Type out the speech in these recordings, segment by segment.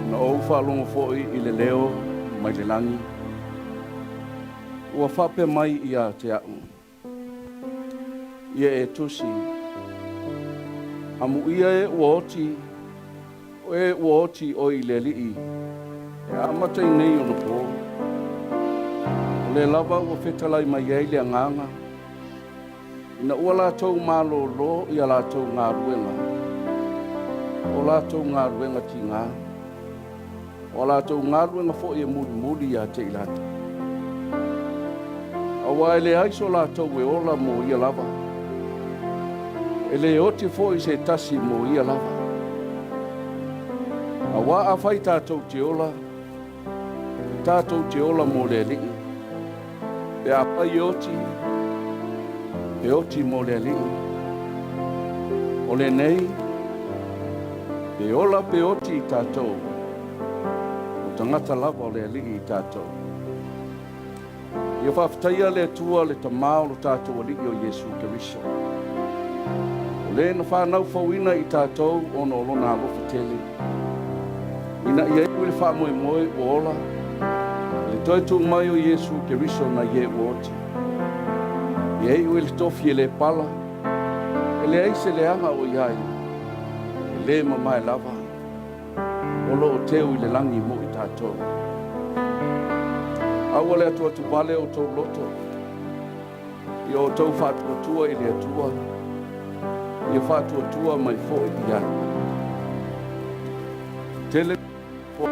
Ona ou faalogo foi i le leo mai le lagi, ua faapea mai ia te a'u, Ia e tusi, amuia e ua oti, o e ua oti oi le Alii, e amata i nei ona po. O lea lava ua fetalai mai ai le Agaga, ina ua latou malōlō i a latou galuega, o latou galuega tigā, o a latou galuega foi e mulimuli ia te i latou. Auā e leai so latou e ola mo ia lava, e lē oti foi se tasi mo ia lava. Auā afai tatou te ola, e tatou te ola mo le Alii, pe afai e oti, e oti mo le Alii. O lenei, pe ola pe oti i tatou, o tagata lava o le Alii i tatou. Ia faafetaia le Atua le Tamā o lo tatou Alii o Iesu Keriso. O le na fanau fouina i tatou ona o lona alofa tele, ina ia iu i le faamoemoe ua ola, i le toe tuu mai o Iesu Keriso nai e ua oti. Ia iu i le tofi e le pala, e leai se leaga o i ai, e le mamae lava, o lo o teu i le lagi mo i tatou. Aua le atuatuvale o outou loto, ia outou faatuatua i le Atua, ia faatuatua mai foi ia au. Tele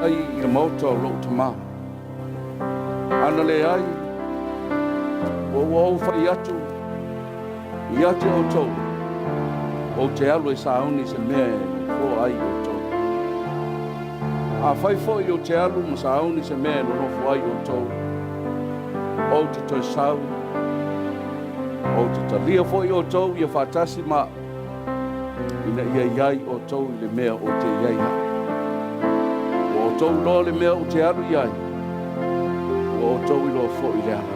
ai i le maota o lou Tamā. Ana leai, ua ou fai atu ia te outou, ou te alu e sauni se mea e nofoa ai outou. Afai foi ou te alu ma sauni se mea e nonofo ai outou, ou te toe sau, ou te talia foi outou ia faatasi ma a'u, ina ia i ai outou i le mea ou te i ai a'u. Ua outou iloa le mea ou te alu i ai, ua outou iloa foi le ala.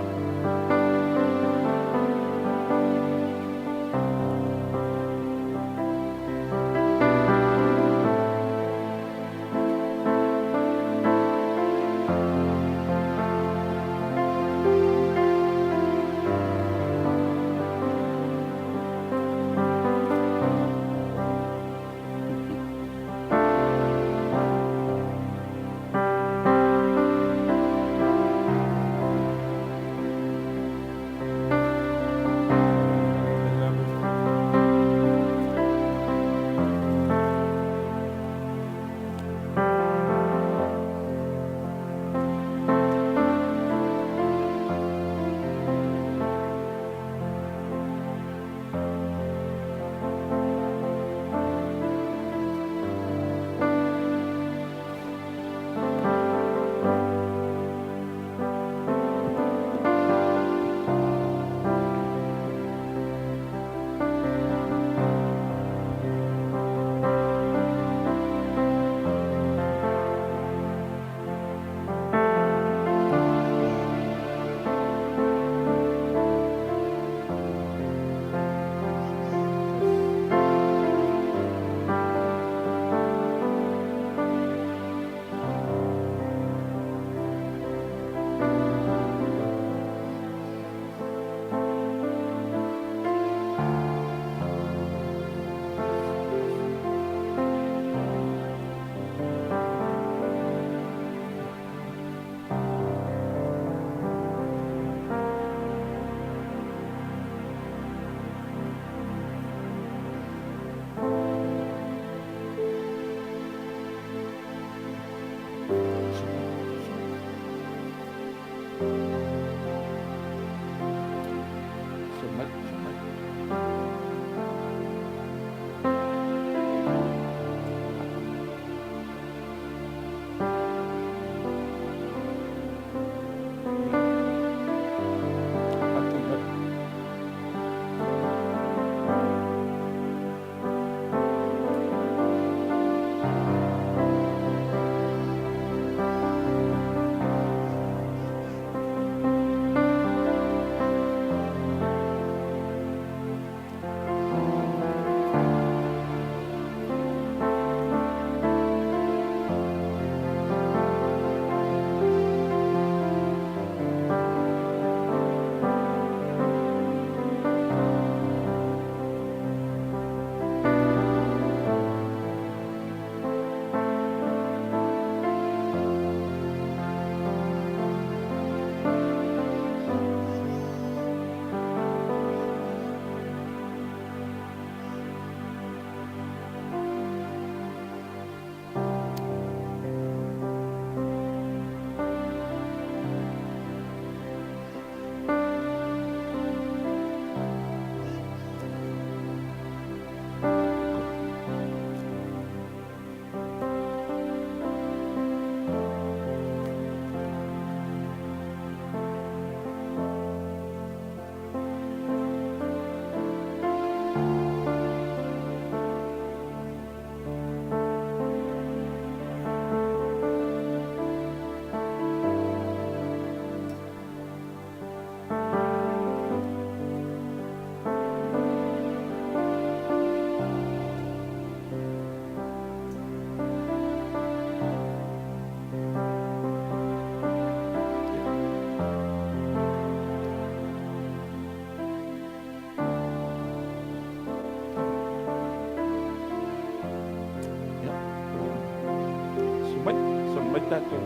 Mai tatou.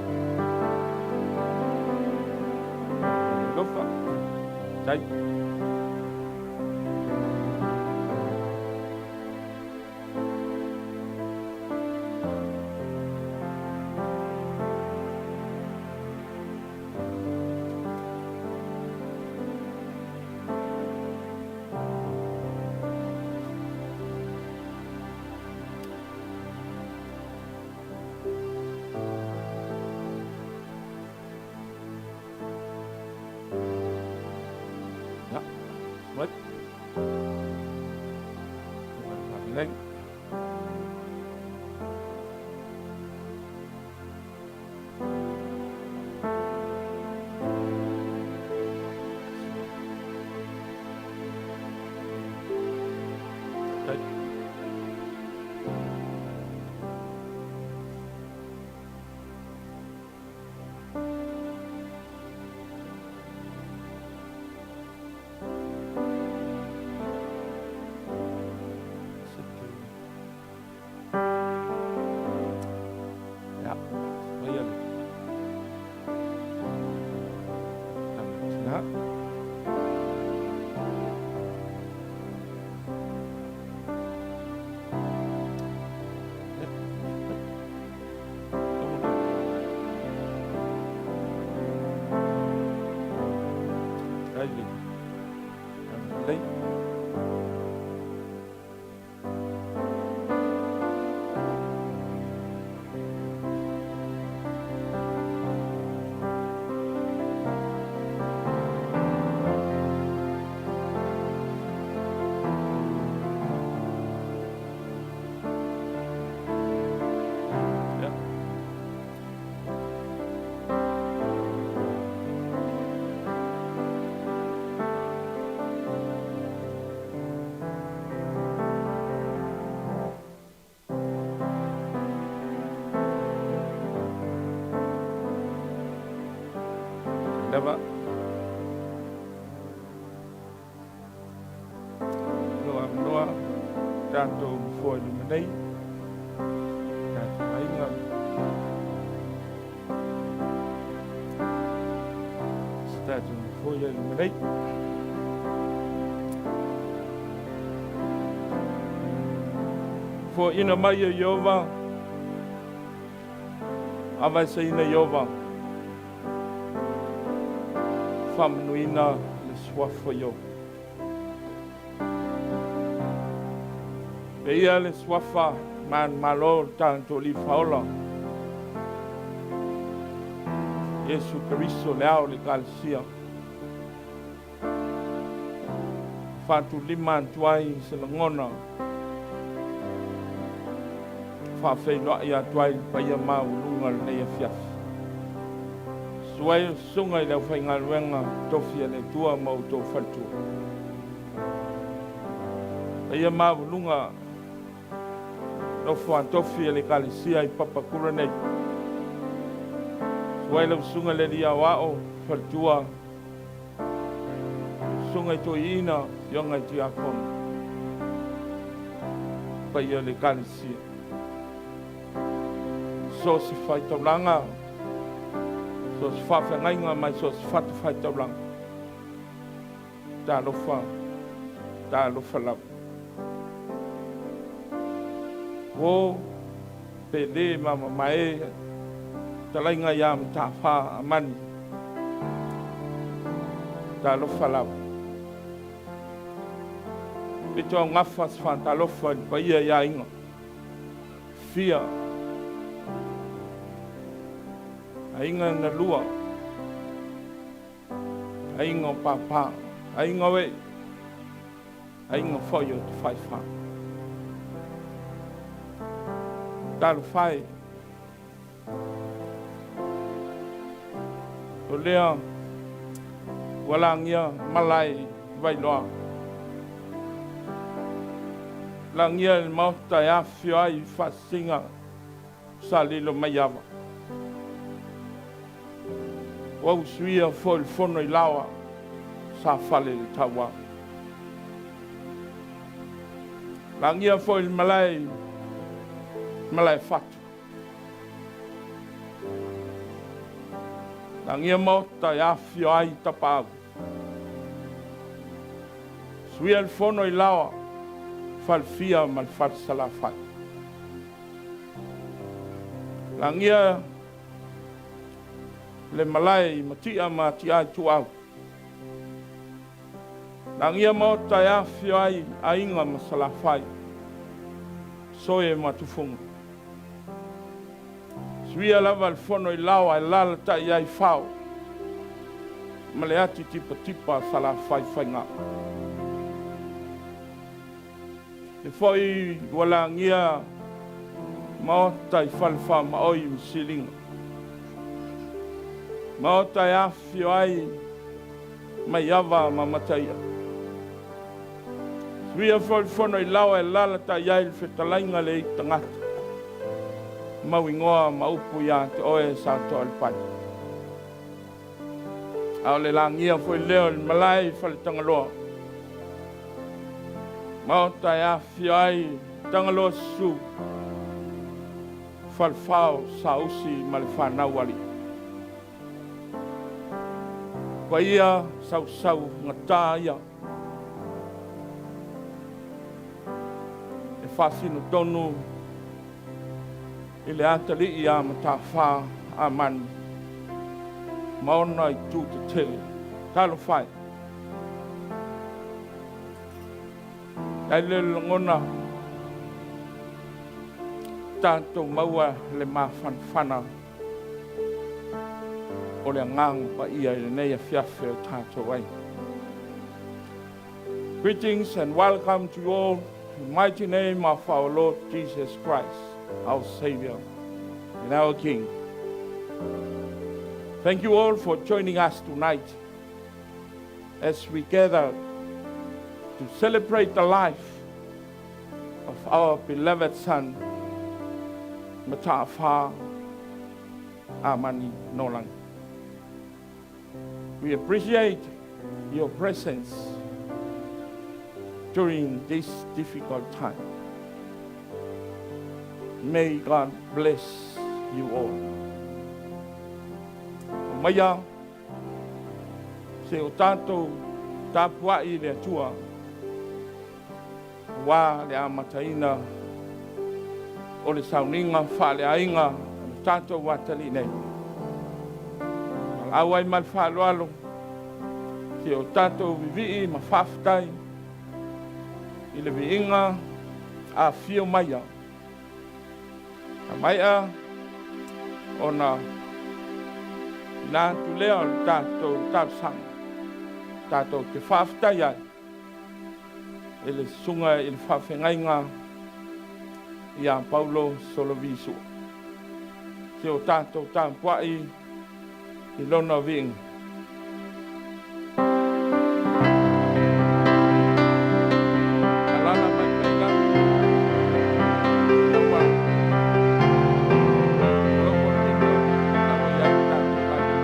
Alofa. Tai. Ya. What? Leng. Tai. Ya. Mai ale. Tanga. Ya. Tai le. Lei. Ya. Lava. Loa loa tatou nofoa i luma nei. Tatou aiga. Se tatou nofoa i luma nei. Foaiina mai e Ieova, avaeseina Ieova, faamanuina le suafa o Ieova. Paia le suafa manumalo le tatou Alii Faaola, Iesu Keriso le ao o le Ekalesia. Faatulima atu ai se lagona faafeiloai atu ai le paia maualuga o lenei afiafi. Susu ai o susuga i le aufaigaluega tofi a le Atua ma outou faletua. Paia maualuga nofo a tofi a le Ekalesia i Papakura nei. Susu ai lau susuga i le Alii Aoao, faletua, susuga i toeaiina, afioga i tiakono, paia o le Ekalesia. So o se faitaulaga, so o se faafeagaiga mai so o se fatafaitaulaga. Talofa, talofa lava. Uo, Pele ma mamae, talaiga ia Matafā Amani. Talofa lava. Pito augafa se faatalofa i le paia i aiga. Fia. Aiga na lua. Aiga o papa. Aiga o ee. Aiga foi o Tafaifa. Talofa e. O lea ua lagia malae Vailoa. Lagia i le maota e afifio ai faasisiga sa lilo mai ava. Ua usuia foi le fono i laoa sa fale i le tauā. Lagia foi le malae malae fatu. Lagia maota e afifio ai Tapaau. Suia le fono i Laoa, Falefia ma le Falesalafai. Lagia le malae i Matia ma Atiaa Ituau. Lagia maota e afifio ai Aiga ma Salafai, Soe ma Tufuga. Suia lava le fono i Laoa e alaalatai ai Fao ma le ati tipatipa a Salafai faiga. E foi ua lagia maota i Falefaamaoi ma Siliga, maota e afifio ai Maiava ma Mataia. Suia foi le fono i Laoa e alaalatai ai le fetalaiga le Aitagata, mauigoa ma upu ia te oe Satoalepai. A o le lagia foi lea o le malae i Faletagaloa, maota e afifio ai Tagaloa susu, Falefao, Saausi ma le fanau alii. Paia sausaugata ia e faasino tonu i le atalii ia Mataafa Amani ma ona itu tetele. Talofa e! Ai lea o le lagona, tatou maua le mafanafana o le Agaga Paia i lenei afiafi o tatou ai. Greetings and welcome to you all in the mighty name of our Lord Jesus Christ, our Savior and our King. Thank you all for joining us tonight as we gather to celebrate the life of our beloved son, Mataafa Amani Nolan. We appreciate your presence during this difficult time. May God bless you all. O maia se o tatou tapuai i le Atua ua le amataina o le sauniga faaleaiga o le tatou atalii nei. Valaau ai ma le faaaloalo se o tatou vivii ma faafetai i le viiga afio maia a ona ina atu lea o le tatou talosaga tatou te faafetai ai i le susuga i le faafeagaiga ia Paulo Solovi Sua. Se o tatou tapuai i lona viiga. Alala mai pea i lalo. Ua Global Kingdom, na ua i ai le tatou live.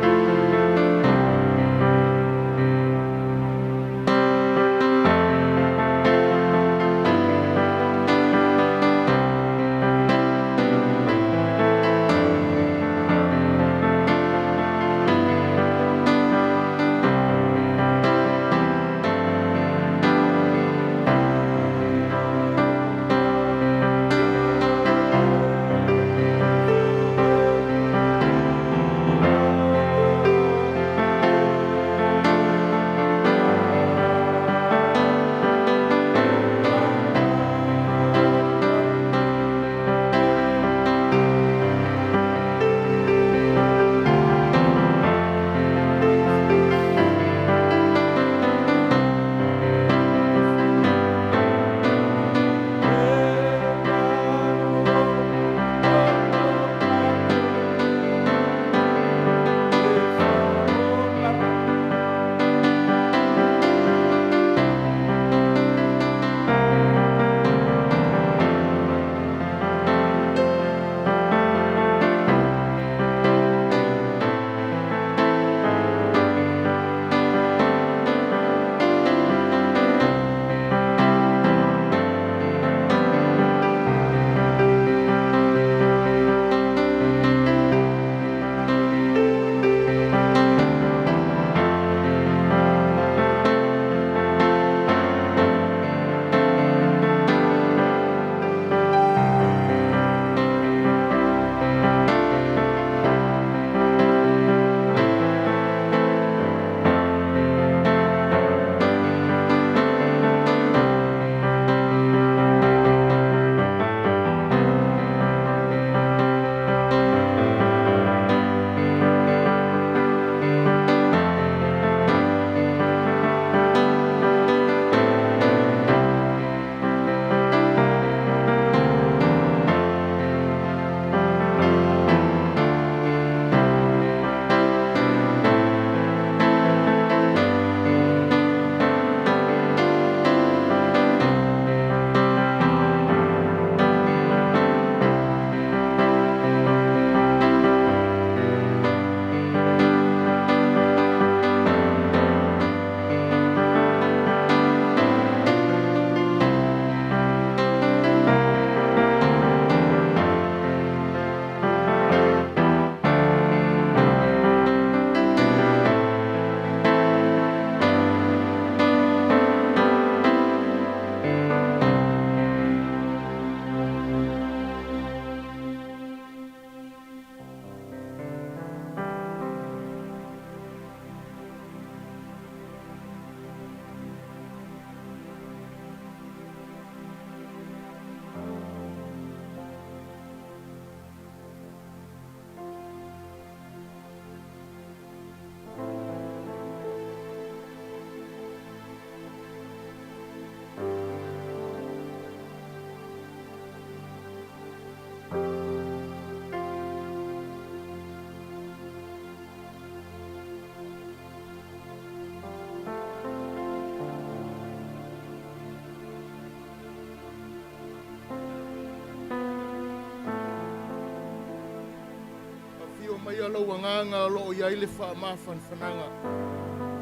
maia lou agaga o lo o i ai le faamafanafanaga,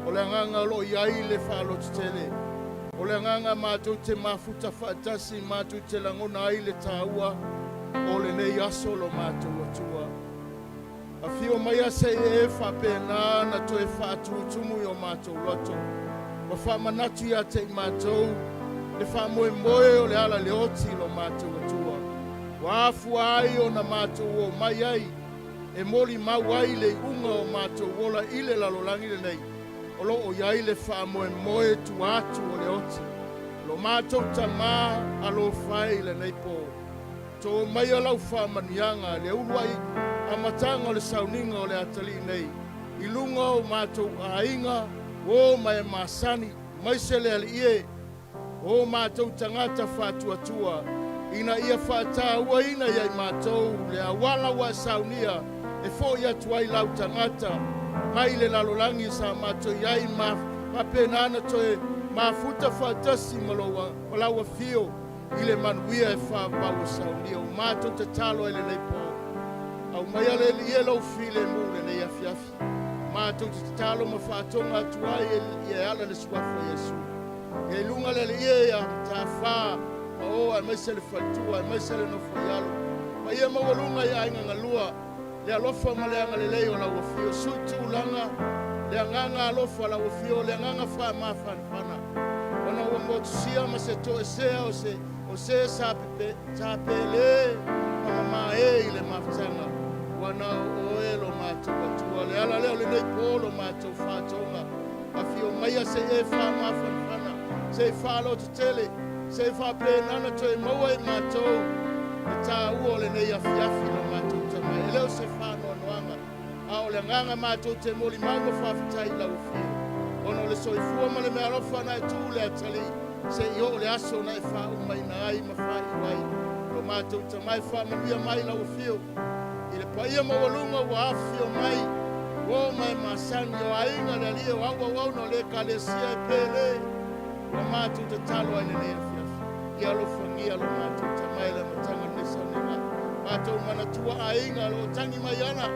o le agaga o lo o i ai le faalototele, o le agaga matou te mafuta faatasi, matou te lagona ai le taua o lenei aso lo matou Atua. Afio maia se i e faapena na toe faatumutumu i o matou loto ma faamanatu ia te i matou le faamoemoe o le ala le oti lo matou Atua. Ua afua ai ona matou o mai ai e molimau ai le iuga o matou ola i le lalolagi lenei, o lo o i ai le faamoemoe tua atu o le oti. Lo matou Tama alofa e i lenei po. To maia lau faamanuiaga le uluai amataga o le sauniga o le atalii nei i luga o matou aiga, uo ma e masani, maise le Alii e, o matou tagata faatuatua, ina ia faatauaina ia i matou le auala ua e saunia e fo'i atu ai lau tagata mai le lalolagi sa matou i ai ma faapena ona toe mafuta faatasi ma lau afio i le manuia e faavavau e saunia. Ua matou tatalo ai lenei po, aumaia le Alii e lou filemu lenei afiafi. Matou te tatalo ma faatoga atu ai e ala le suafa o Iesu. Ia i luga le Alii e ia Matafā ma o aemaise le faletua aemaise le nofo i alo. Paia maualuga i aiga galua, le alofa ma le agalelei o lau afio, sui tulaga, le agaga alofa lau afio, le agaga faamafanafana, ona ua motusia ma se toesea o se o se sa pepe, sa pele ma mamae i le mafutaga, ua na o oe lo matou Atua, le ala lea o lenei po lo matou faatoga. Afio maia se i e faamafanafana, se i faalototele, se i faapena ona toe maua e matou le taua o lenei afiafi lo matou Tama. E le o se faanoanoaga, a o le agaga matou te molimau ma faafetai i lau afio, ona o le soifua ma le meaalofa na e tuu le atalii se i oo le aso na e faaumaina ai ma faaiu ai lo matou Tama. E faamanuia mai lau afio i le paia maualuga ua afifio mai, uo ma e masani, o aiga le Alii, o au auauna o le Ekalesia e pele, ua matou tatalo ai lenei afiafi. Ia alofagia lo matou Tama i le amataga o lenei sauniga. Matou manatua aiga o lo o tagi mai ana,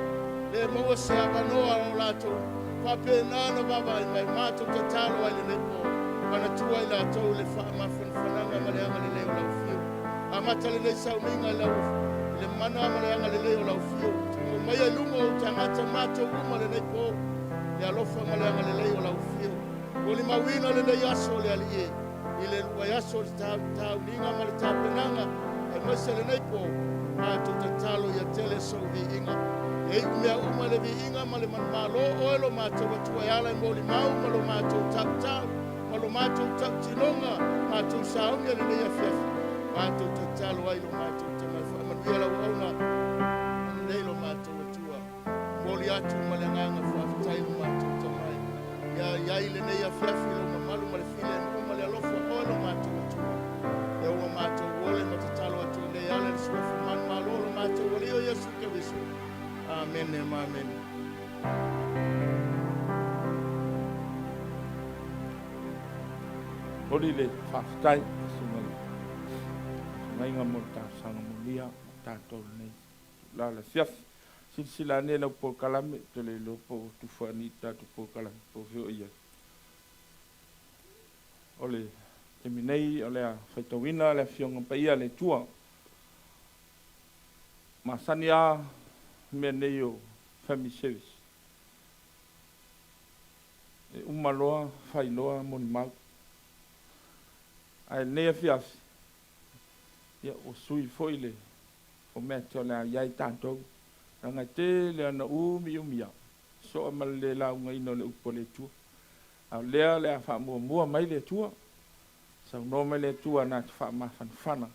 le maua se avanoa o latou faapena ona vaavaai mai. Matou tatalo ai lenei po, manatua i latou le faamafanafanaga ma le agalelei o lau afio. Amata lenei sauniga i lau i le mana ma le agalelei o lau afio. Tuuina maia i luga o ou tagata matou uma lenei po, le alofa ma le agalelei o lau afio. Molimauina lenei aso le Alii e, i le uluai aso o le tauniga ma le tapenaga, aemaise lenei po, matou tatalo ia tele sou viiga. Ia iu mea uma i le viiga ma le manumalo oe lo matou Atua e ala i molimau ma lo matou tautau ma lo matou tautinoga, matou sauni i lenei afiafi. Matou tatalo ai lo matou Tama e faamanuia lau auauna nei lo matou Atua. Momoli atu ma le agaga faafetai lo matou Tama e. Ia i ai lenei afiafi lou mamalu ma le filemu ma le alofa oe lo matou Atua. Lea ua matou ole ma tatalo atu i nei ala i le suafa manumalo o lo matou Alii o Iesu Keriso. Amene ma amene. Momoli le faafetai i le Susuga i le Feagaiga mo le talosaga molia mo tatou lenei itula o le afiafi. Silasila ane lau polokalame, ou te le iloa po ua tufa ni i le tatou polokalame po o fea o i ai. O le taimi nei o le a faitauina le Afioga Paia a le Atua. Masani lava mea nei o family service. E uma loa fai loa molimau. Ae lenei afiafi, ia ua sui foi le format o le a i ai tatou, leaga e tele ana umiumi lava, soa ma le le laugaina o le upu a le Atua. A o lea o le a faamuamua mai le Atua, saunoa mai le Atua na te faamafanafana,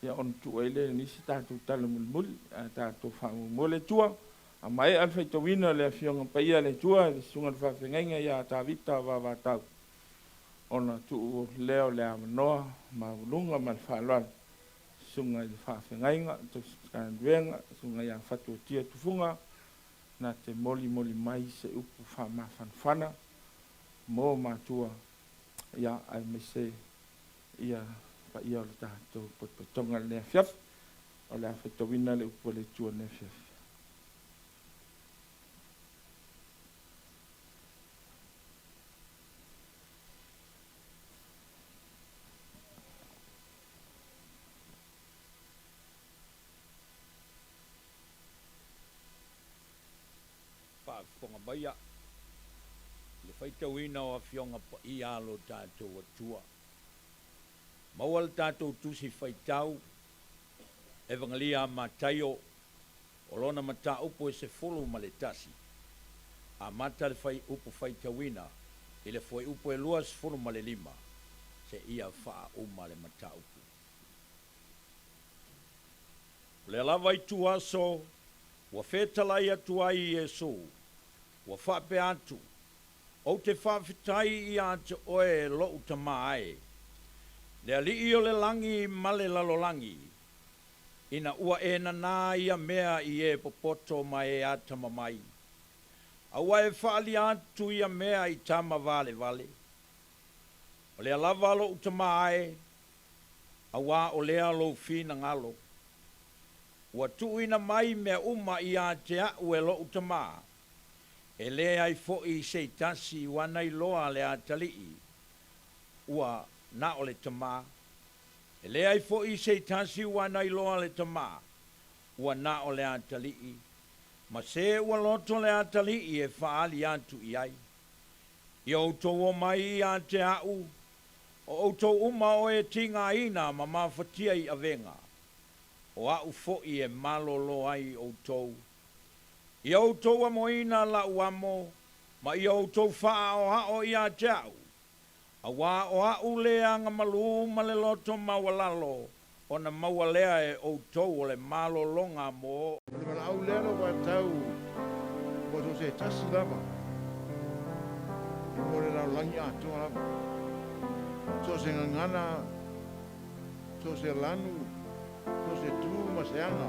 ia ona tuu ai lea i nisi tatou tala mulimuli, ae tatou faamuamua le Atua. A maea le faitauina o le Afioga Paia a le Atua i le Susuga i le Faafeagaiga ia Tavita Vavatau, ona tuu lea o le avanoa maualuga ma le faaaloalo Susuga i le Faafeagaiga, Tausi Matagaluega, Susuga ia Fatuatia Tufuga, na te molimoli mai se upu faamafanafana mo matua, ia, aemaise ia paia o le tatou potopotoga i lenei afiafi. O le a faitauina le upu a le Atua i lenei afiafi. faafofoga maia i le faitauina o Afioga Paia a lo tatou Atua. Maua le tatou Tusi Faitau, Evagelia a Mataio, o lona mataupu e 11. Amata le fuaiupu faitauina i le fuaiupu e 25 seia faauma le mataupu. O lea lava ituaso ua fetalai atu ai Iesu, ua faapea atu, Ou te faafetai ia te oe lo'u Tamā e, le Alii o le lagi ma le lalolagi, ina ua e nanā ia mea i e popoto ma e atamamai, a ua e faaalia atu ia mea i tama valevale. O lea lava lo'u Tamā e, auā o lea lou finagalo. Ua tuuina mai mea uma ia te a'u e lo'u Tamā, E leai foi se tasi ua na iloa le Atalii, ua na o le Tamā. E leai foi se tasi ua na iloa le Tamā, ua na o le Atalii, ma se ua loto le Atalii e faaali atu i ai. Ia outou omai ia te a'u, o outou uma o e tigaina ma mafatia i avega, o a'u foi e malōlō ai outou. Ia outou amoina la'u amo, ma ia outou faaʻaoaʻo ia te a'u, auā o a'u le agamalū ma le loto maualalo, ona maua lea e outou o le malologa mo. O le valaau lea lau vaatau ua so o se tasi lava i mo le lalolagi atoa lava, so o se gagana, so o se lanu, so o se tu ma se aga,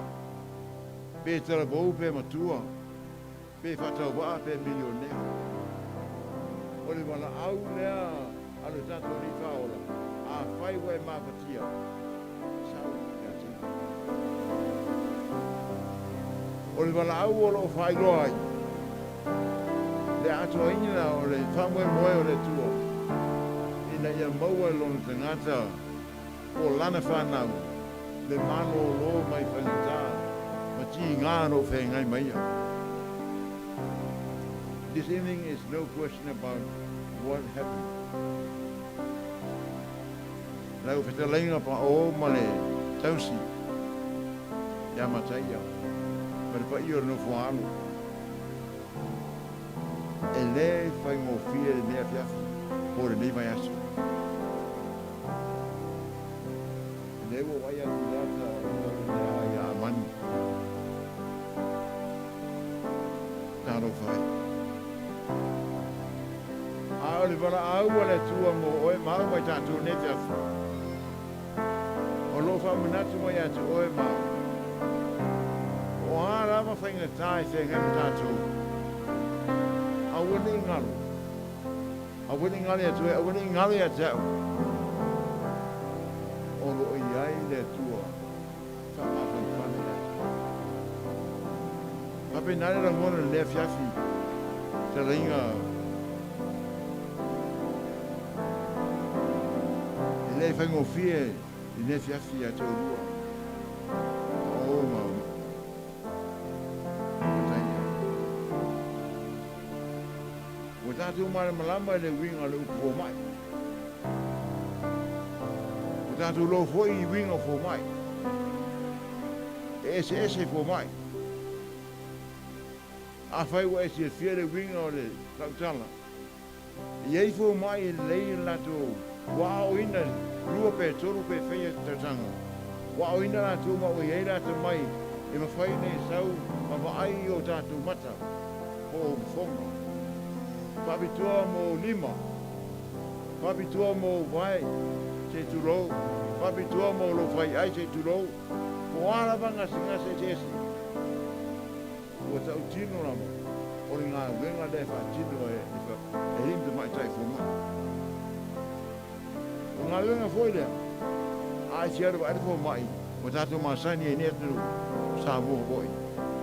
pe talavou pe matua, pe faatauvaa pe milionea. O le valaau lea a lo tatou Alii Faaola, afai ua e mafatia, sau ia te au. O le valaau o lo o faailoa ai le atoaina o le faamoemoe o le Atua ina ia maua e lona tagata po o lana fanau le malōlō mai faigata ma tigā o lo o feagai ma ia. This evening is no question about what happened. Lau fetalaiga paʻō ma le tausi ia Mataia ma le paia o le nofo alo. E le faigofie lenei afiafi po o lenei vaiaso. O lea ua vaai atu i le ata o le taulealea ia Amani. Talofa e. A o le valaau a le Atua mo oe ma au ma i tatou nei te afi. O lo o faamanatu mai ia te oe ma au. O a lava faigata e feagai ma tatou, aua ne i galo. Aua ne i galo ia te oe, aua ne i galo ia te au. O lo o i ai le Atua faamafanafana ia te oe. Faapena le lagona i lenei afiafi, talaiga e le faigofie lenei afiafi ia te oulua, o ma Mataia. Ua tatou malamalama i le uiga o le upu fomai. Ua tatou iloa foi i uiga o fomai. E eseese fomai. Afai ua e silafia le uiga o le tautala, e i ai fomai e lelei le latou ua aoaoina lua pe tolu pe faia tausaga. Ua aoaoina latou ma ua i ai le atamai e mafai ona e sau ma vaai i o tatou mata po o fofoga. Faapitoa mo lima, faapitoa mo vae, se tulou, faapitoa mo lou faiai, se tulou, po o a lava gasegase eseese. Ua tautino lava o le galuega lea e faatino e alii ma tamaitai fomai. O le galuega foi lea, a e fia alu e vaai le fomai, ua tatou masani ai nei atunuu o Samoa foi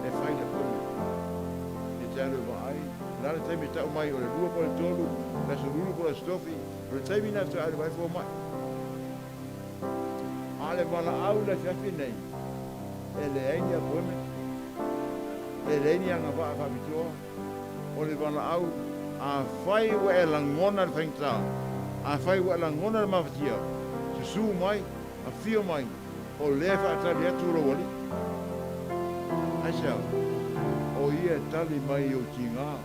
e fai le appointment. E te alu e vaai, o le a le taimi e tau mai o le 2 po o le 3, o le aso Lulu po o le aso Tofi, o le taimi lena e toe alu e vaai le fomai. A o le valaau i le afiafi nei, e leai ni appointment, e leai ni agavaa faapitoa. O le valaau, afai ua e lagona le faigata, afai ua e lagona le mafatia, susu mai, afio mai, o lea e faatali atu lou Alii. Aisea? O Ia e tali mai i ou tiga.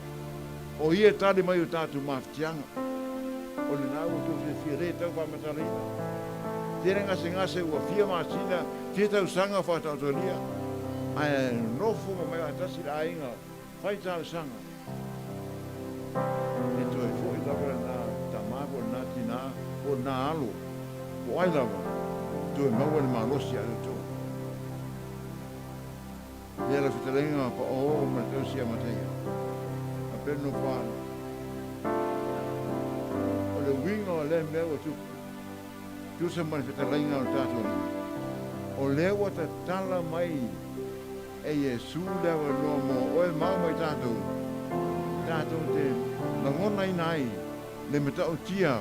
O Ia e tali mai i o tatou mafatiaga. O lena ua tou silafia le tau faamatalaina. Tele gasegase ua fia masina, fia tausaga o faataotolia, ae nofo ma mai faatasi le aiga fai talosaga. E toe foi lava lena tama po o lena tina po o lena alo po o ai lava, toe maua le malosi ia outou. Lea lau fetalaiga paoho ma le tausi ia Mataia. A pea le nofoaalo. O le uiga o lea mea ua tupu, tusa ma le fetalaiga o le tatou Alii, o lea ua tatala mai e Iesu le avanoa mo oe ma au ma i tatou, tatou te lagonaina ai le matautia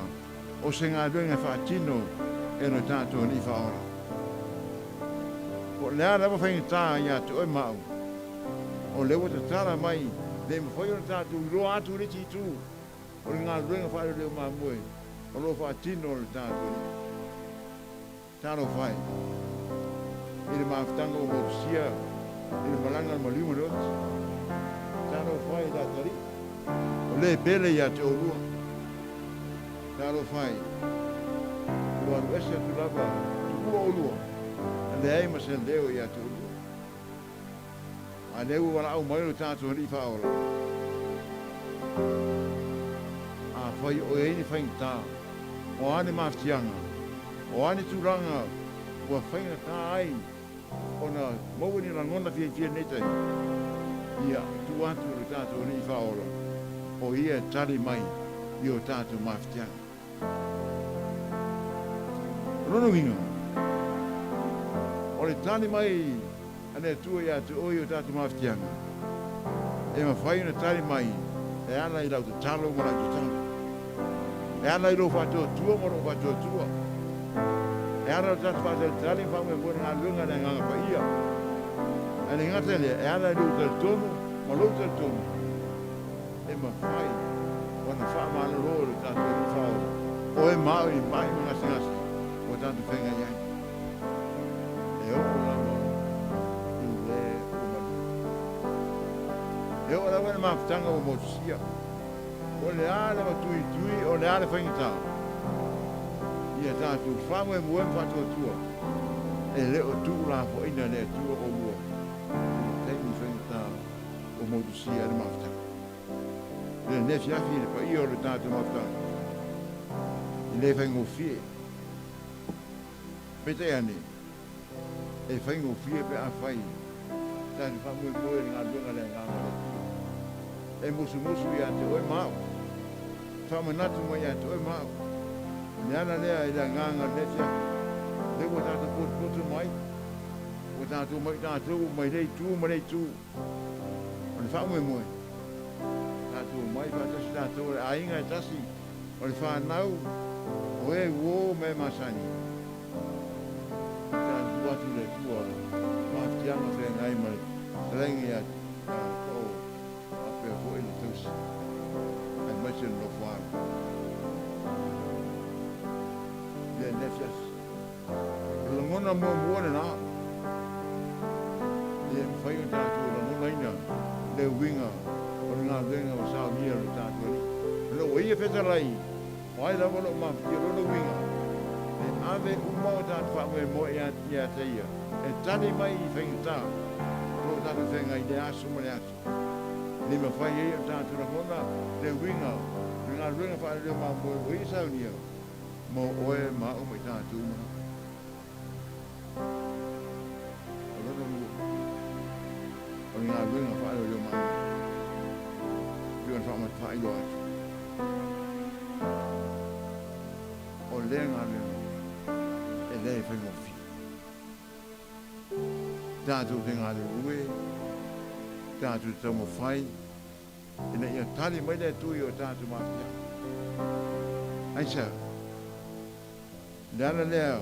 o se galuega e faatino e lo tatou Alii Faaola. Po o le a lava faigata ia te oe ma au, o lea ua tatala mai le mafai ona tatou iloa atu i le isi itu o le galuega faaleoleo mamoe o lo o faatino e lo tatou Alii. Talofa e i le mafutaga ua motusia i le malaga a le maliu ma le oti. Talofa e i le atalii o le pele ia te oulua. Talofa e, ua alu ese atu lava tuua oulua, e leai ma se leo ia te oulua. A lea ua valaau mai lo tatou Alii Faaola, Afai o i ai ni faigata, o a ni mafatiaga, o a ni tulaga ua faigata ai ona maua ni lagona fiafia i lenei taimi, ia tuu atu i lo tatou Alii Faaola, o Ia e tali mai i o tatou mafatiaga. O lona uiga, o le tali mai a le Atua ia te oe i o tatou mafatiaga, e mafai ona tali mai e ala i lau tatalo ma lau tatalo, e ala i lou faatuatua ma lou faatuatua, e ala i lo tatou faatalitali ma faamoemoe i le galuega a le Agaga Paia. Ae le gata i lea, e ala i lou talitonu ma lou talitonu. E mafai ona faamalolo e lo tatou Alii Faaola oe ma au i mai ma gasegase ua tatou feagai ai. E oo lava i le ua malu. E oo lava i le mafutaga ua motusia. O le a le matuitui, o le a le faigata. Ia tatou faamoemoe ma faatuatua, e le o tuulafoaina e le Atua oulua i le taimi faigata. Ua motusia ai le mafutaga. I lenei afiafi i le paia o le tatou mafutaga, e le faigofie. Peitai ane, e faigofie pe afai tatou faamoemoe i le galuega a le Agaga o le Atua. E musumusu ia te oe ma au, faamanatu mai ia te oe ma au. O le ala lea i le agaga o lenei afiafi, lea ua tatou potopoto mai, ua tatou omai tatou mai lea itu ma lea itu. O le faamoemoe, tatou omai faatasi tatou o le aiga e tasi, o le fanau, o e uo ma e masani. Tatou tuu atu i le Atua mafatiaga feagai ma le fetalaiga ia Paul faapea foi le tausi aemaise le nofoaga. I lenei afiafi. O le lagona muamua lena, e le mafai ona tatou lagonaina le uiga o le galuega ua saunia e lo tatou Alii. Ona ua ia fetalai, o ai lava o lo o mafatia lona uiga, e ave uma o tatou faamoemoe ia te ia, e tali mai i faigata o lo o tatou feagai i lea aso ma lea aso. E le mafai ai ona tatou lagona le uiga o le galuega faaleleo mamoe ua ia saunia, Mo oe ma au ma i tatou uma lava. O lona lua, o le galuega faaleoleo mamoe, pei ona faailoa atu. O lea galuega e le faigofie. Tatou te galulue, tatou te taumafai, ina ia tali mai le Atua i o tatou mafatiaga. Aisea? O le ala lea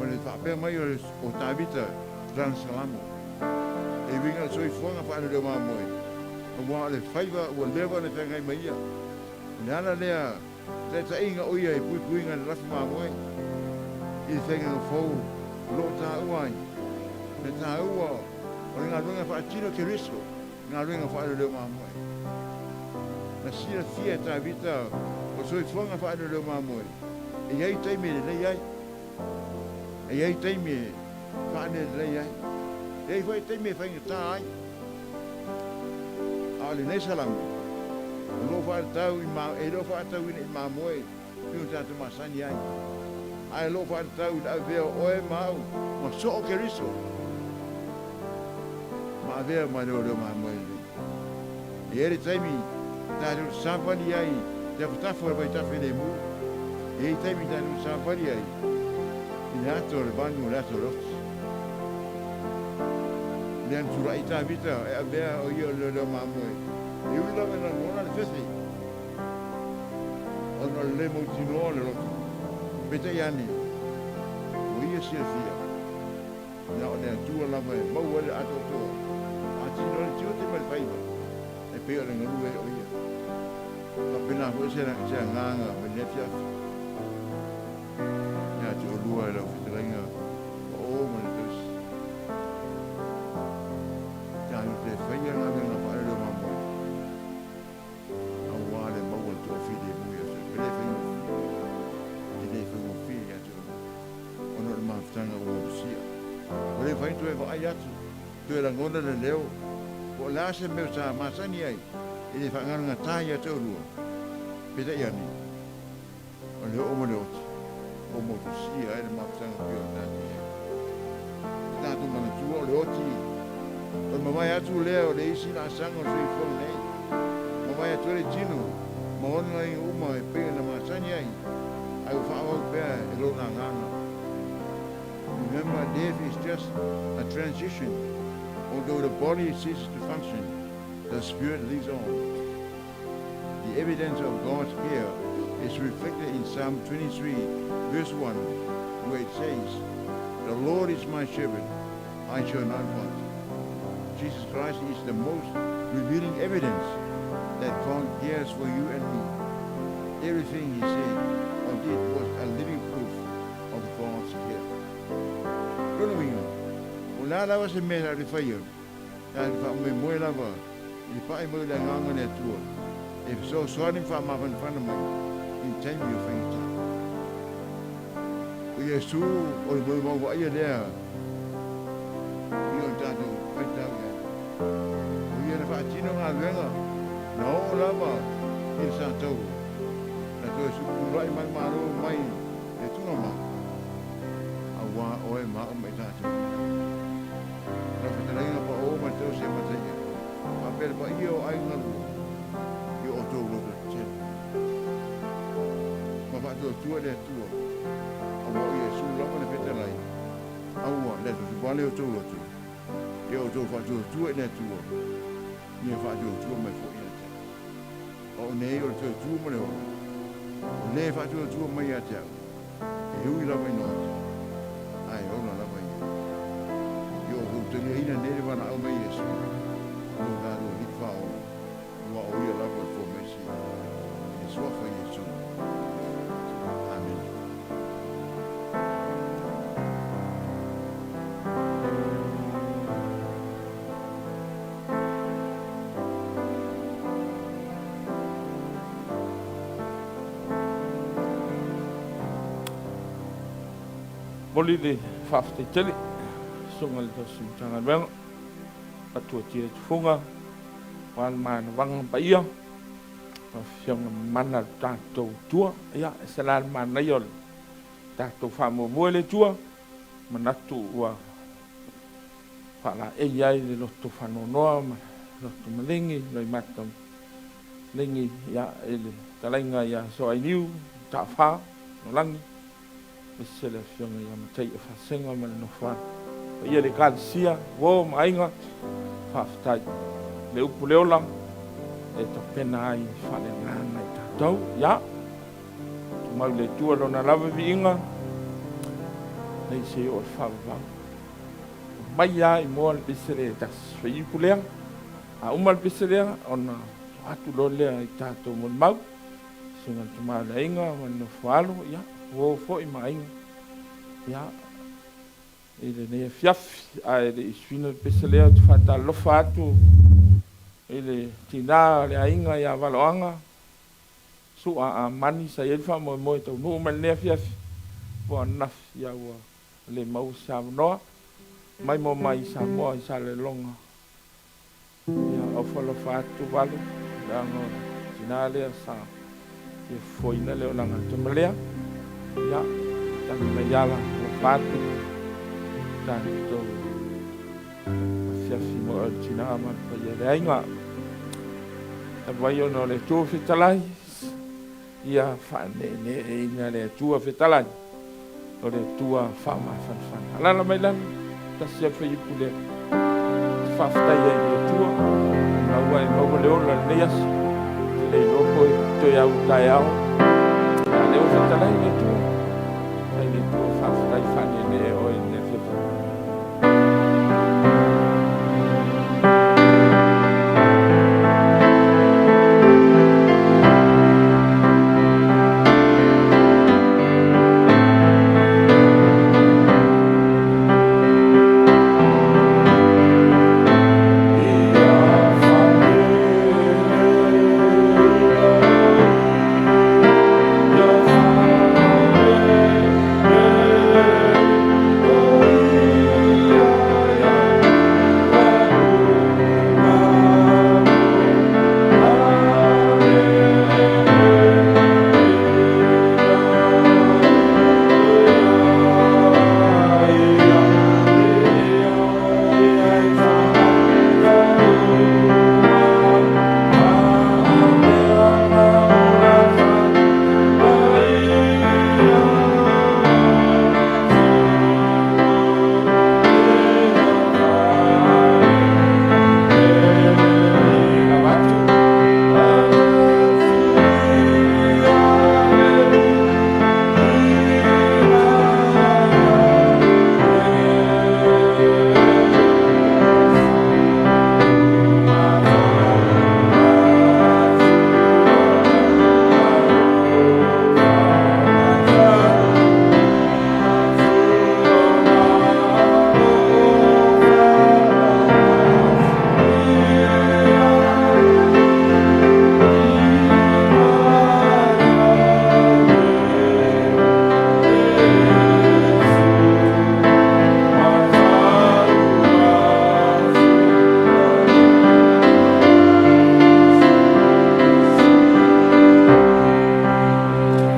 o le faapea mai o Tavita i lana Salamo, e uiga i le soifuaga faaleoleo mamoe, Aua o le faiva ua leva ona feagai ma ia. O le ala lea taitaiga o ia i puipuiga i le lafu mamoe i le faigaga fou o lo o taua ai le taua o le galuega faatino Keriso, galuega faaleoleo mamoe. Na silafia e Tavita o le soifuaga faaleoleo mamoe e i ai taimi e lelei ai, e i ai taimi e faalelelei ai, e i ai foi taimi e faigata ai. A o lenei Salamo, o lo o faatatau i ma, e le o faatatauina i mamoe pei ona tatou masani ai, ae o lo o faatatau i le avea o oe ma au ma soo Keriso, ma avea ma leoleo mamoe lelei. E i ai le taimi tatou te savali ai i te afatafa o le vaitafe lemu, e i ai taimi tatou te savali ai i le ata o le vanu o le ata o le oti. Lea na tulai Tavita e avea o ia o le leoleo mamoe, e ui lava ina lagona le fefe ona o le le mautinoa o le loto. Peitai ane, ua ia silafia, na o le Atua lava e maua ai le atoatoa, faatino ai le tiute ma le faiva e pei o le galue ai o ia. Faapena foi se agaga mai lenei afiafi. Ia te oulua e lau fetalaiga paʻō ma le tausi. Tatou te faia galuega faaleleia mamoe aua le maua le toafilemu ia te oe. E le faigofie, e le faigofie ia te oe ona o le mafutaga ua osia. Ua le mafai ona toe vaai atu, toe lagona le leo, po o le a se mea sa masani ai e le faagalagata ia te oulua. Peitai ane, O le oo ma le oti, ua motusia ai le mafutaga pei ona tatou i ai. E tatou manatua o le oti, o le mavae atu lea o le isi laasaga o le soifuaga nei, mavae atu ai le tino ma ona aiga uma e pei ona masani ai, ae ua faaauau pea e lona agaga. Remember, death is just a transition, although the body ceases to function, the spirit lives on. The evidence of God's care is reflected in Psalm 23, verse 1, where it says, The Lord is my shepherd, I shall not want. Jesus Christ is the most revealing evidence that God cares for you and me. Everything he said or did was a living proof of God's care. Lona uiga, o le a lava se mea sa te faia, Sa te faamoemoe lava i le pae mai o le Agaga o le Atua e fesoasoani ma faamafanafana mai i le taimi o faigata. O Iesu o le moemau vaaia lea i o tatou faitau i ai. O ia na faatino galuega na oo lava i le sataua, na toe tulai mai malo mai le tugama, aua oe ma au ma i tatou. Lau fetalaiga paʻō ma le tausi a Mataia, faapea le paia o aiga lua i o outou loto tetele. Ma faatuatua i le Atua, aua o Iesu lava le fetalai, aua le atuatuvale outou loto, ia outou faatuatua i le Atua, ia faatuatua mai foi ia te au. O nei o le toe tu ma le ola, o le faatuatua mai ia te au, E ui lava ina oti, ae ola lava ia. I o outou taliaina nei le valaau mai Iesu, lo tatou Alii Faaola, aua o Ia lava le Fomaisi i le Suafa Iesu. Amene. Momoli le faafetai tele susuga i le tausi Matagaluega Matuatia Tufuga aua le manavaga paia ma afioga mana le tatou tua. Ia, e se la le manaia o le tatou faamuamua i le Atua, manatu ua faalaei ai le loto faanoanoa ma le loto maligi loimata ligi ia i le talaiga ia Soainiu Taafa Nolagi aemaise le afioga ia Mataia Fasega ma le nofo alo paia le Ekalesia uo ma aiga. Faafetai le upu le ola e tapena ai faaleagaga i tatou. Ia tumau le Atua lona lava viiga nei se oo le faavavau mai lava i moa le pese le tasi fai upu lea. A uma le pese lea, ona tuu atu loa lea i tatou molimau, susuga i le tama o le aiga ma le nofo alo, ia, uo foi ma aiga, ia, i lenei afiafi. Ae le i suina le pese lea, ou te faatalofa atu i le tina o le aiga ia Valoaga, Su'a Amani, sa i ai le faamoemoe e taunuu mai lenei afiafi po o ananafi, ia ua le maua se avanoa mai mo mai i Samoa i Salelologa. Ia ofa alofa atu Valu, leaga o le tina lea sa fia fofoina le olaga o le tama lea. Ia, tagi mai ala, alofa atu tatou afiafi mo le tina ma le paia o le aiga. Talu ai ona o le Atua fetalai, Ia faaneeneeina le Atua fetalai, o le Atua faamafanafana. Alaala mai lalo, tasi lava le fuaiupu lea ou te faafetai ai i le Atua, ona ua e maua le ola i lenei aso. Ou te le iloa po o toe au taeao, a o lea ua fetalai le Atua. Faafetai i le Atua, faafetai faaneenee oe i lenei afiafi.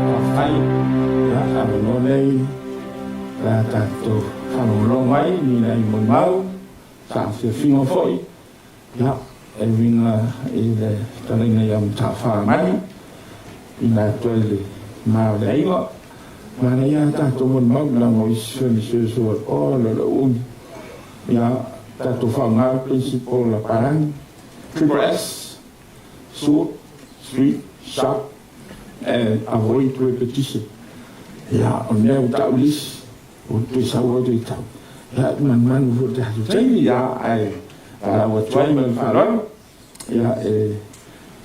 Faafetai. Ia, avanoa nei o le a tatou faalogologo ai i nai molimau, saafiafiga foi, ia, e uiga i le fetalaiga ia Mataafa Manu, ina atu ai le ma o le aiga. Manaia a tatou molimau leaga o isi faimasio sua o le umi. Ia, tatou faaaoga le principle a Palangi, Triple S, Short, sweet, sharp and avoid repetition. Ia, o le mea ua tau le isi, ua toe sau au toe tau. Ia, e manumanu foi i le tatou taimi, ia, ae valaau atu ai ma le faaaloalo, ia, e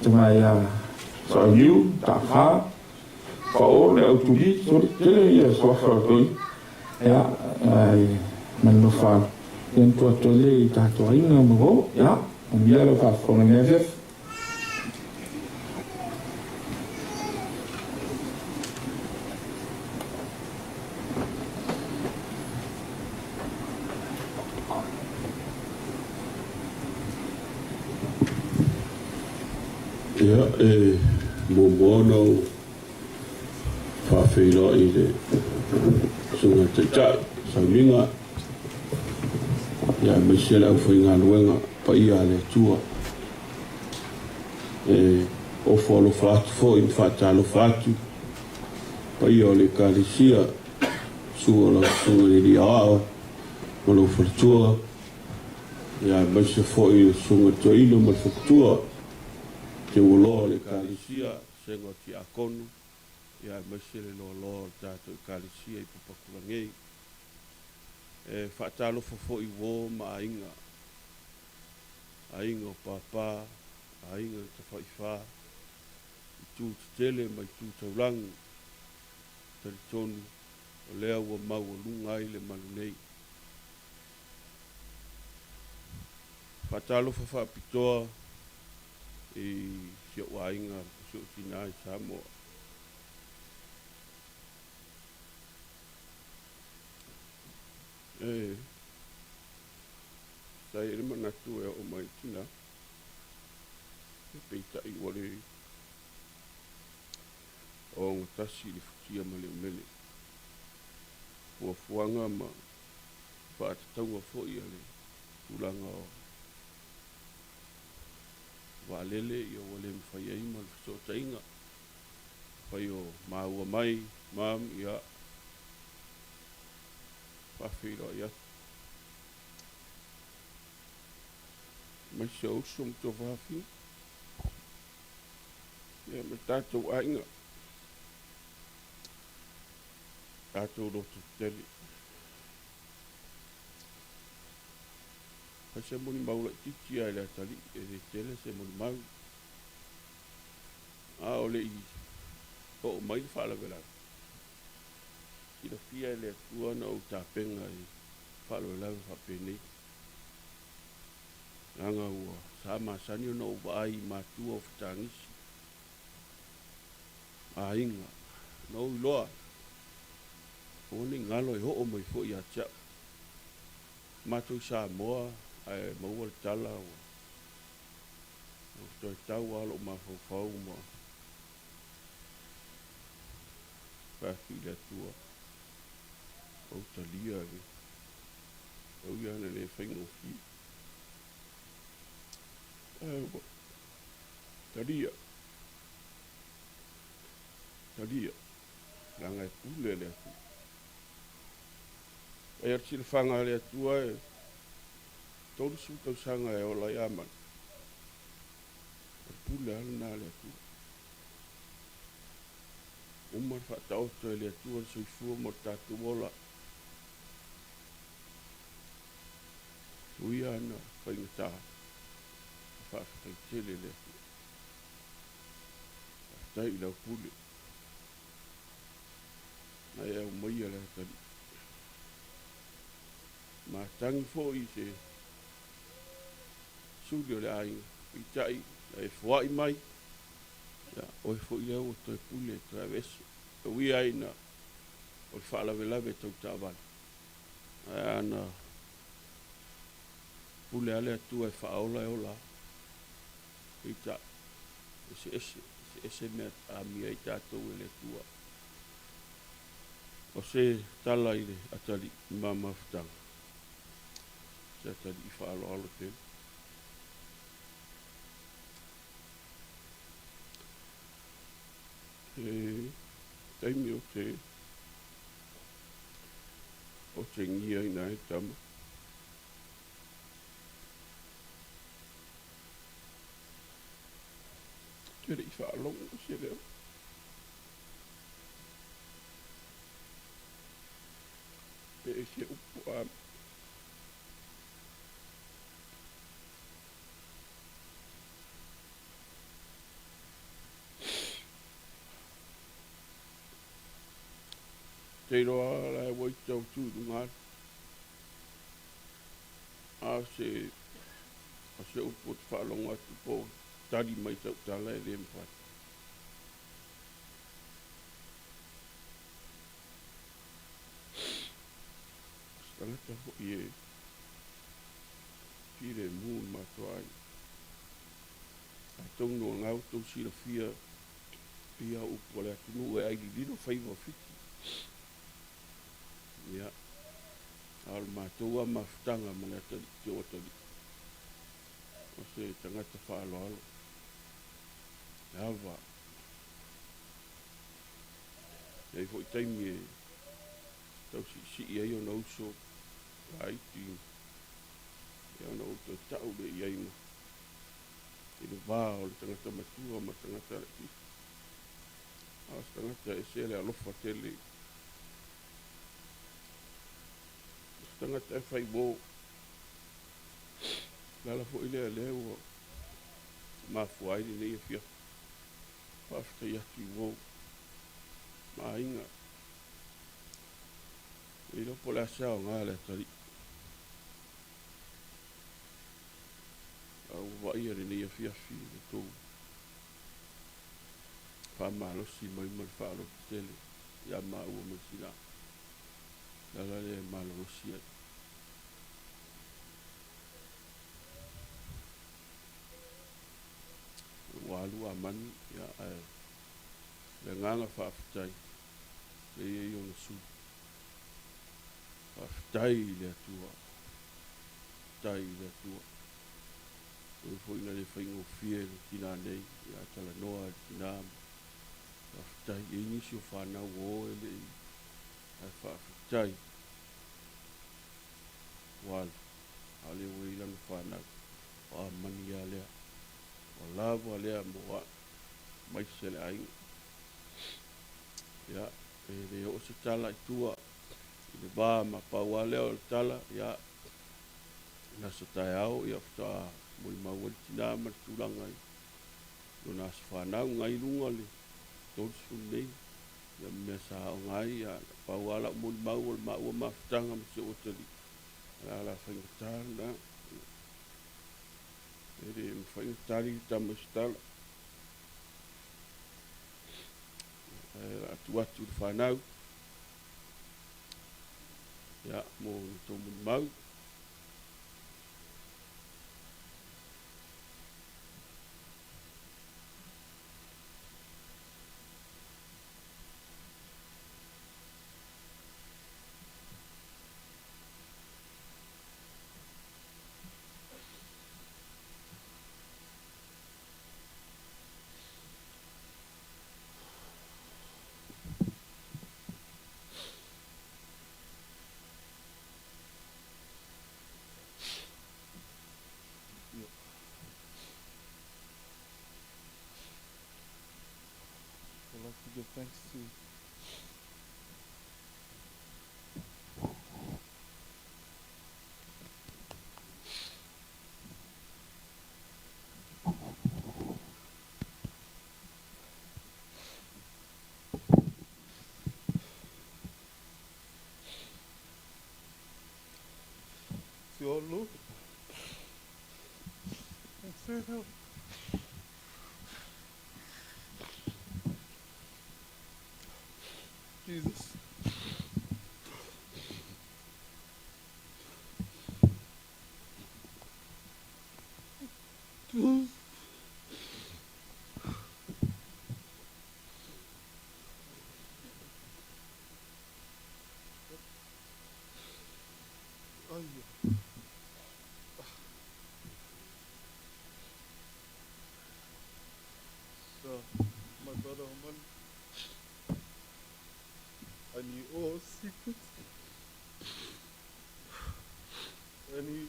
tama ia Soaliu, Taafa, Paul, le Autuli, soli, tele ia suafa o toi, ia, ae ma le nofo alo, ia na tuu atu ai lea i tatou aiga ma uo, ia, manuia lau faafofoga i lenei afiafi. Ia, e muamua ona ou faafeiloai i le Susuga i le Taitai, Sauniga, ia aemaise le aufaigaluega paia a le Atua. E ofo alofa atu foi ma faatalofa atu i paia o le Ekalesia, susu o lau Susuga i le Alii Aoao ma lou faletua, ia aemaise foi le Susuga i le Toeaina ma le Faletua, Teuoloa o le Ekalesia, Vasega o Tiakono, ia aemaise le loaloa o le tatou Ekalesia i Papakulagei. E faatalofa foi i uo ma aiga. Aiga o Pāpā, Aiga na Tafaifa, itu tetele ma itu taulagi, talitonu o lea ua maualuga ai le malu nei. Faatalofa faapitoa i si ou aiga ma si ou tina i Samoa. E sa i ai le manatu e oo mai tina, peitai ua le ogatasi le futia ma le umele. Fuafuaga ma faatatauga foi a le tulaga o vaalele ia ua le mafai ai ma le fesootaiga. Afai o maua mai mom ia faafeiloai atu. Aemaise o uso ma tuafafine ia ma le tatou aiga. Tatou loto tetele. Fai se molimau laitiiti lava i le atalii, e le tele se molimau. A o le i oo mai le faalavelave, silafia e le Atua na ou tapena i faalavelave faapenei. Leaga ua sa masani ona ou vaai i matua o fetagisi, aiga, na ou iloa, aua ne i galo e oo mai foi ia te au. Matou i Samoa ae maua le tala ua toe tau lava lou mafaufau ma fai atu i le Atua, ou talia le au ia ana le faigofie. Ae ua talia, talia, leaga e pule le Atua. Ai o le silafaga a le Atua e 30 tausaga e ola ai Amana, o le pule lava lena a le Atua. Uma le faataoto e le Atua le soifua mo le tatou ola. Tuia ana faigata, e faafetai tele i le Atua. Faafetai i lau pule. Na e aumaia le atalii. Matagi foi i se suli o le aiga, peitai na e foai mai, ia, oe foi lea ua toe pule e toe aveese. E ui ai ina o le faalavelave tau taavale, ae ana pule lava le Atua e faaola e ola lava. Peitai, eseese, eseese mea e amia ai tatou e le Atua. O se tala i le atalii i ma mafutaga, se atalii faaaloalo tele. Se taimi o te o te gia ina ai tama. Te le i faalogo se leo. Pe e se upu a Te iloa la e ua ita o tu i luga atu. A o se, o se upu ou te faalogo atu po o tali mai sau tala e le mafai. O se tagata foi e filemu i le matou aiga. Atonu o lena ua outou silafia ia upu a le atunuu e ai lililo faiva o Fiti. Ia, a o le matou lava mafutaga ma le atalii, si ou atalii, o se tagata faaaloalo, e ava. E i ai foi taimi e tau siisii ai ona uso laiti, ia ona ou toe tau lea i ai ma i le va o le tagata matua ma le tagata laitiiti. A o se tagata e ese le alofa tele. O se tagata e fai uō. Le ala foi lea lea ua mafua ai lenei afiafi. Faafetai atu i uou ma aiga. Le iloa po o le a se aoga le atalii. A ua vaaia lenei afiafi i le tou faamalosi mai ma le faaaloalo tele ia maua ma le sina. Le ala lea e malolosi ai. Ua alu a mani, ia, ae le agaga faafetai, lea e i ai ona sui. Faafetai i le Atua. Faafetai i le Atua. Ui foi ina le faigofie le tina nei, ia ae talanoa i le tina ma faafetai. E i ai nisi o fanau ua o e le i, ae faafetai. Ua alu, a o lea ua i ai lana fanau. O amani lava lea. Ua lava lea mo au, aemaise le aiga. Ia, e le oo se tala i tua i le va ma pau lava lea o le tala, ia, i le aso taeao, ia, faatoa molimau ai le tina ma le tulaga i lona aso fanau, na i luga le 30 nei, ia, ma mea sa aoga ai, ia, pau lava lau molimau o le maua mafutaga ma si ou atalii, o le ala faigata lena. E le mafai ona tali le tama i se tala. Ae o le a tuu atu i le fanau, ia, mo le tou molimau. I'd like to give thanks to To our Lord and Savior. Jesus. So, my brother Oman, I knew all secrets. And he,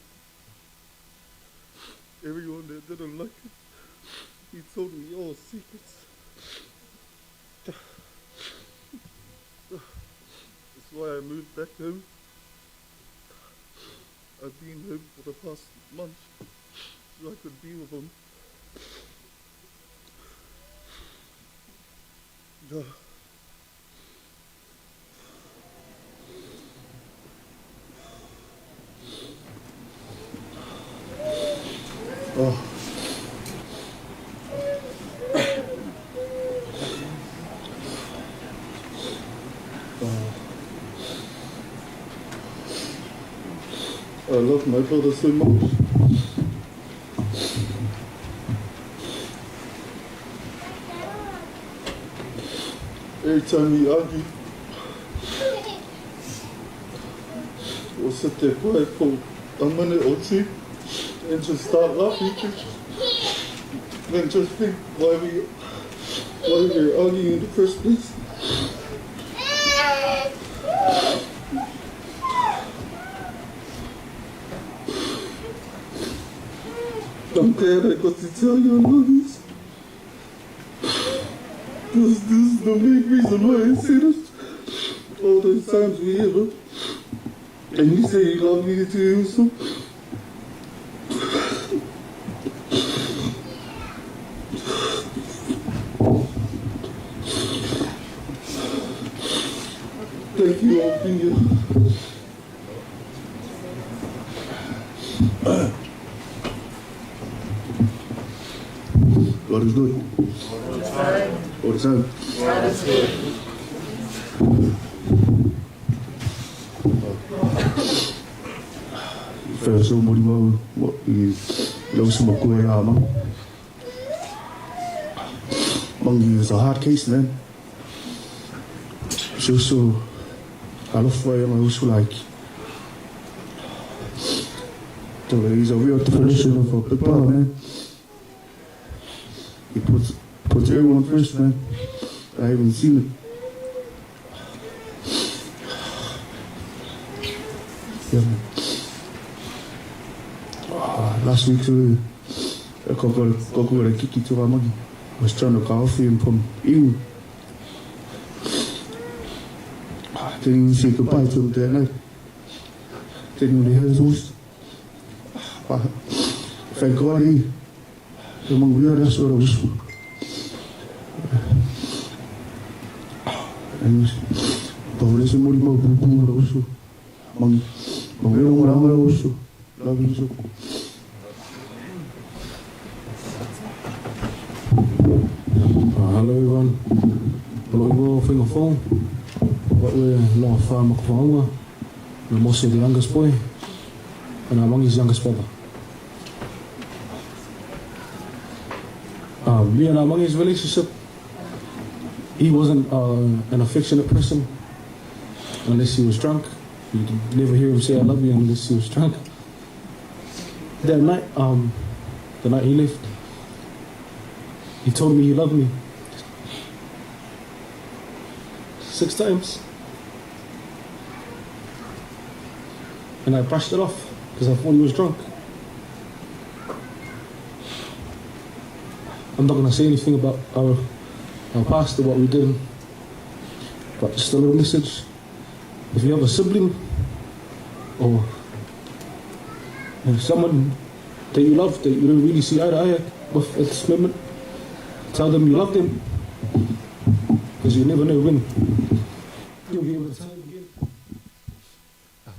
everyone that didn't like it, he told me all secrets. That's why I moved back home. I've been home for the past month so I could be with him. Oh. Oh. I love my brother so much. Every time we argue, we'll sit there quiet for a minute or two and just start laughing. Then just think why we why we were arguing in the first place. I'm glad I got to tell you I love you. This, this is the main reason why I said it. All those times we ever. And you say you love me too, so. Thank you all for being here. God is good. All the time. All the time. God is good. First o muri mau i lau uso makua ia Mangi. Mangi is a hard case, man. Se uso alofa ia ngai uso laiki. So he's a real definition of a big brother, man. He puts puts everyone first, man. I haven't seen it. Yeah, man. Last week, e koko re kiki to Mangi. I was trying to go off him from Iu. Didn't even say goodbye to him that night. Didn't even hear his voice. But thank God he, the mangu that's what I was. And but se muri mau pupu ro uso. Mangi, mangi ro ranga ro uso. Love you so. Hello everyone. O lou igoa o Whainga Fong. O a'u e loa wha ma ka whaonga. And I'm also the youngest boy and I'm Mangi's youngest brother. Me and Amangi's relationship, he wasn't an affectionate person unless he was drunk. You'd never hear him say I love you unless he was drunk. That night, the night he left, he told me he loved me 6 times. And I brushed it off because I thought he was drunk. I'm not going to say anything about our past or what we did, but just a little message. If you have a sibling or someone that you love that you don't really see eye to eye with at this moment, tell them you love them, because you never know when you'll be able to tell them again.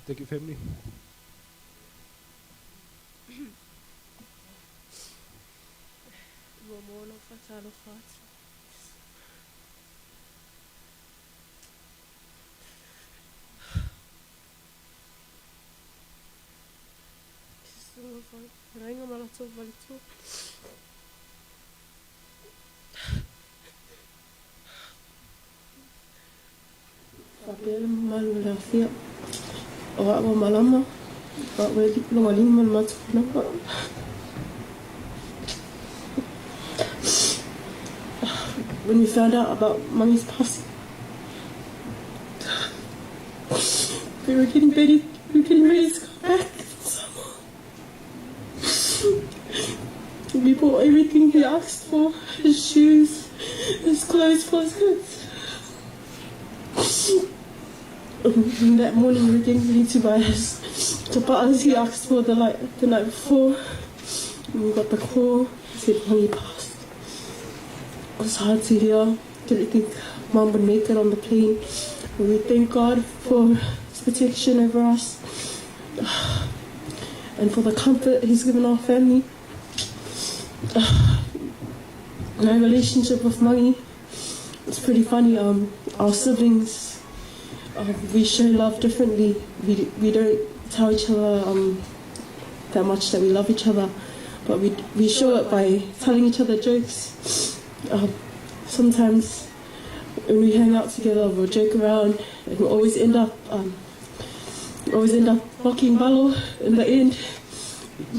Thank you, family. Ua moa lau faatalofa atu. I se susuga faafeagaiga ma latou faletua. Faapea le mamalu o le afia o a'u a malama, o a'u e logalima le matou manawa. When we found out about Mangi's passing, we were getting ready, we were getting ready to go back in Samoa. We bought everything he asked for, his shoes, his clothes for his kids. And that morning we were getting ready to buy his tapaas he asked for the, like, the night before. And we got the call, he said Mangi passed. It was hard to hear. Didn't think Mum would make it on the plane. We thank God for his protection over us and for the comfort he's given our family. My relationship with Mangi, it's pretty funny. Our siblings, we show love differently. We don't tell each other that much that we love each other, but we show it by telling each other jokes. Sometimes when we hang out together, we'll joke around, and we'll always end up mocking Balo in the end.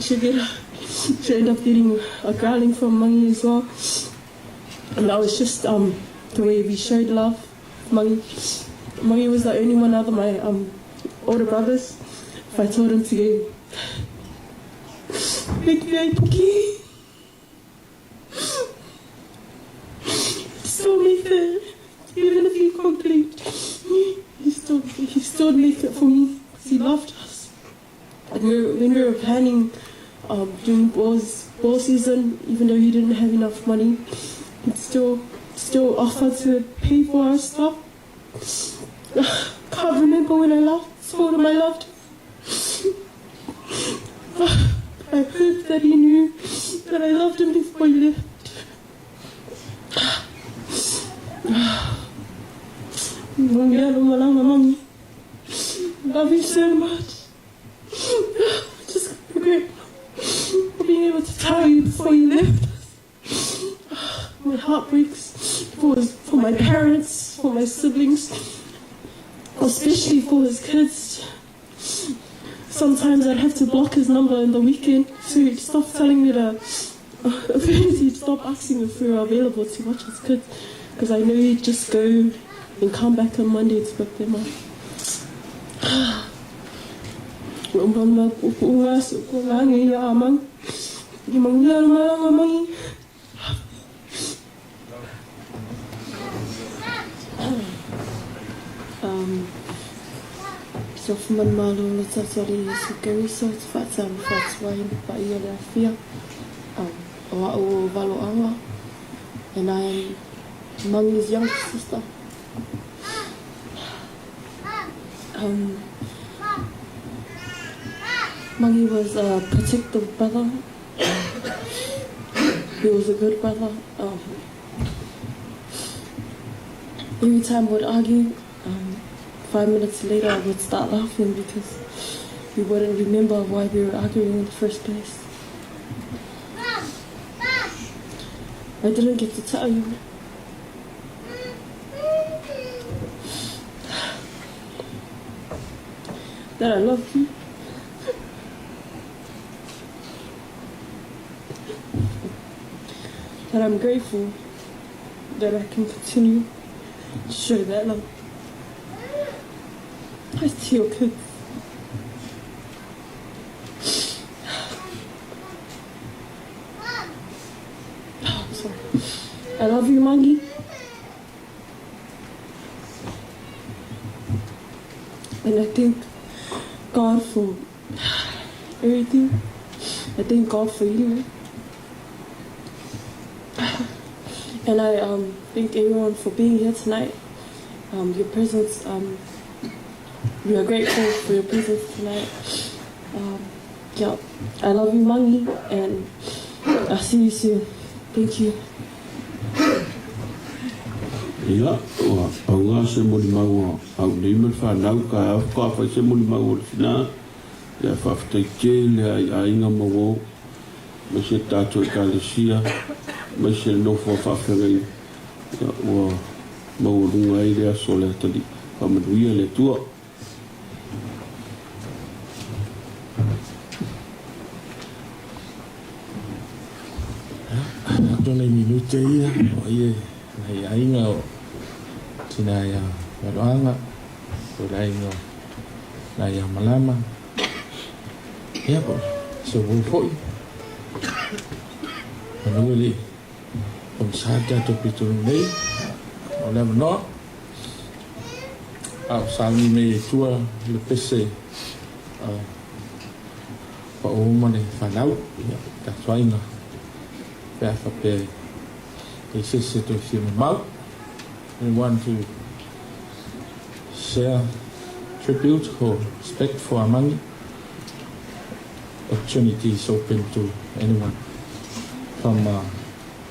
She'll end up getting a growling from Mangi as well. And that was just the way we showed love. Mangi was the only one out of my older brothers. If I told him to go make me a cookie, still make it, even if he complained. He still make it for me because he loved us. And when we were planning during ball season, even though he didn't have enough money, he'd still offer to pay for our stuff. Can't remember when I last told him I loved him. I hope that he knew that I loved him before he left. Love you so much. Just regret not being able to tell you before you left us. My heart breaks for, his, for my parents, for my siblings, especially for his kids. Sometimes I'd have to block his number in the weekend so he'd stop telling me to he'd stop asking if we were available to watch his kids because I know he'd just go and come back on Monday to pick them up. So manumalo o lo tatou Alii Iesu Keriso ou te faatalofa atu ai i le paia o le afia o a'u o Valoaga and I am Mangi's younger sister. Um, Mangi was a protective brother. He was a good brother. Um, every time we'd argue, um, 5 minutes later I would start laughing because we wouldn't remember why we were arguing in the first place. I didn't get to tell you. That I loved you. That I'm grateful that I can continue to show that love. I see your kids. Oh, sorry. I love you, Mangi. And I thank God for everything. I thank God for you. And I um, thank everyone for being here tonight. Um, your presence, um, we are grateful for your presence tonight. Um, yeah, I love you, Mangi, and I'll see you soon. Thank you. Ia, ua pau lava se molimau a au nei ma le fanau, ka ao faatoa fai se molimau o le tina, ia faafetai tele lava i aiga ma uo, aemaise le tatou Ekalesia, aemaise le nofo a faafeagaiga, ia ua maualuga ai le aso o le atalii. Faamanuia le Atua. Ia, nai minute ia, o ai e nai aiga o tina ia Maroaga, o le aiga o nai ia Malama. Ia, po o se uo foi. Manu e le i pogisa le tatou pitonuu nei, o le avanoa. A o sauni mai ai tua le pese a pao ma le fanau, ia, tatou aiga, pe a faapea e i se isi e toe fia mamau. Anyone to share tribute or respect for Amangi? Opportunity is open to anyone from uh,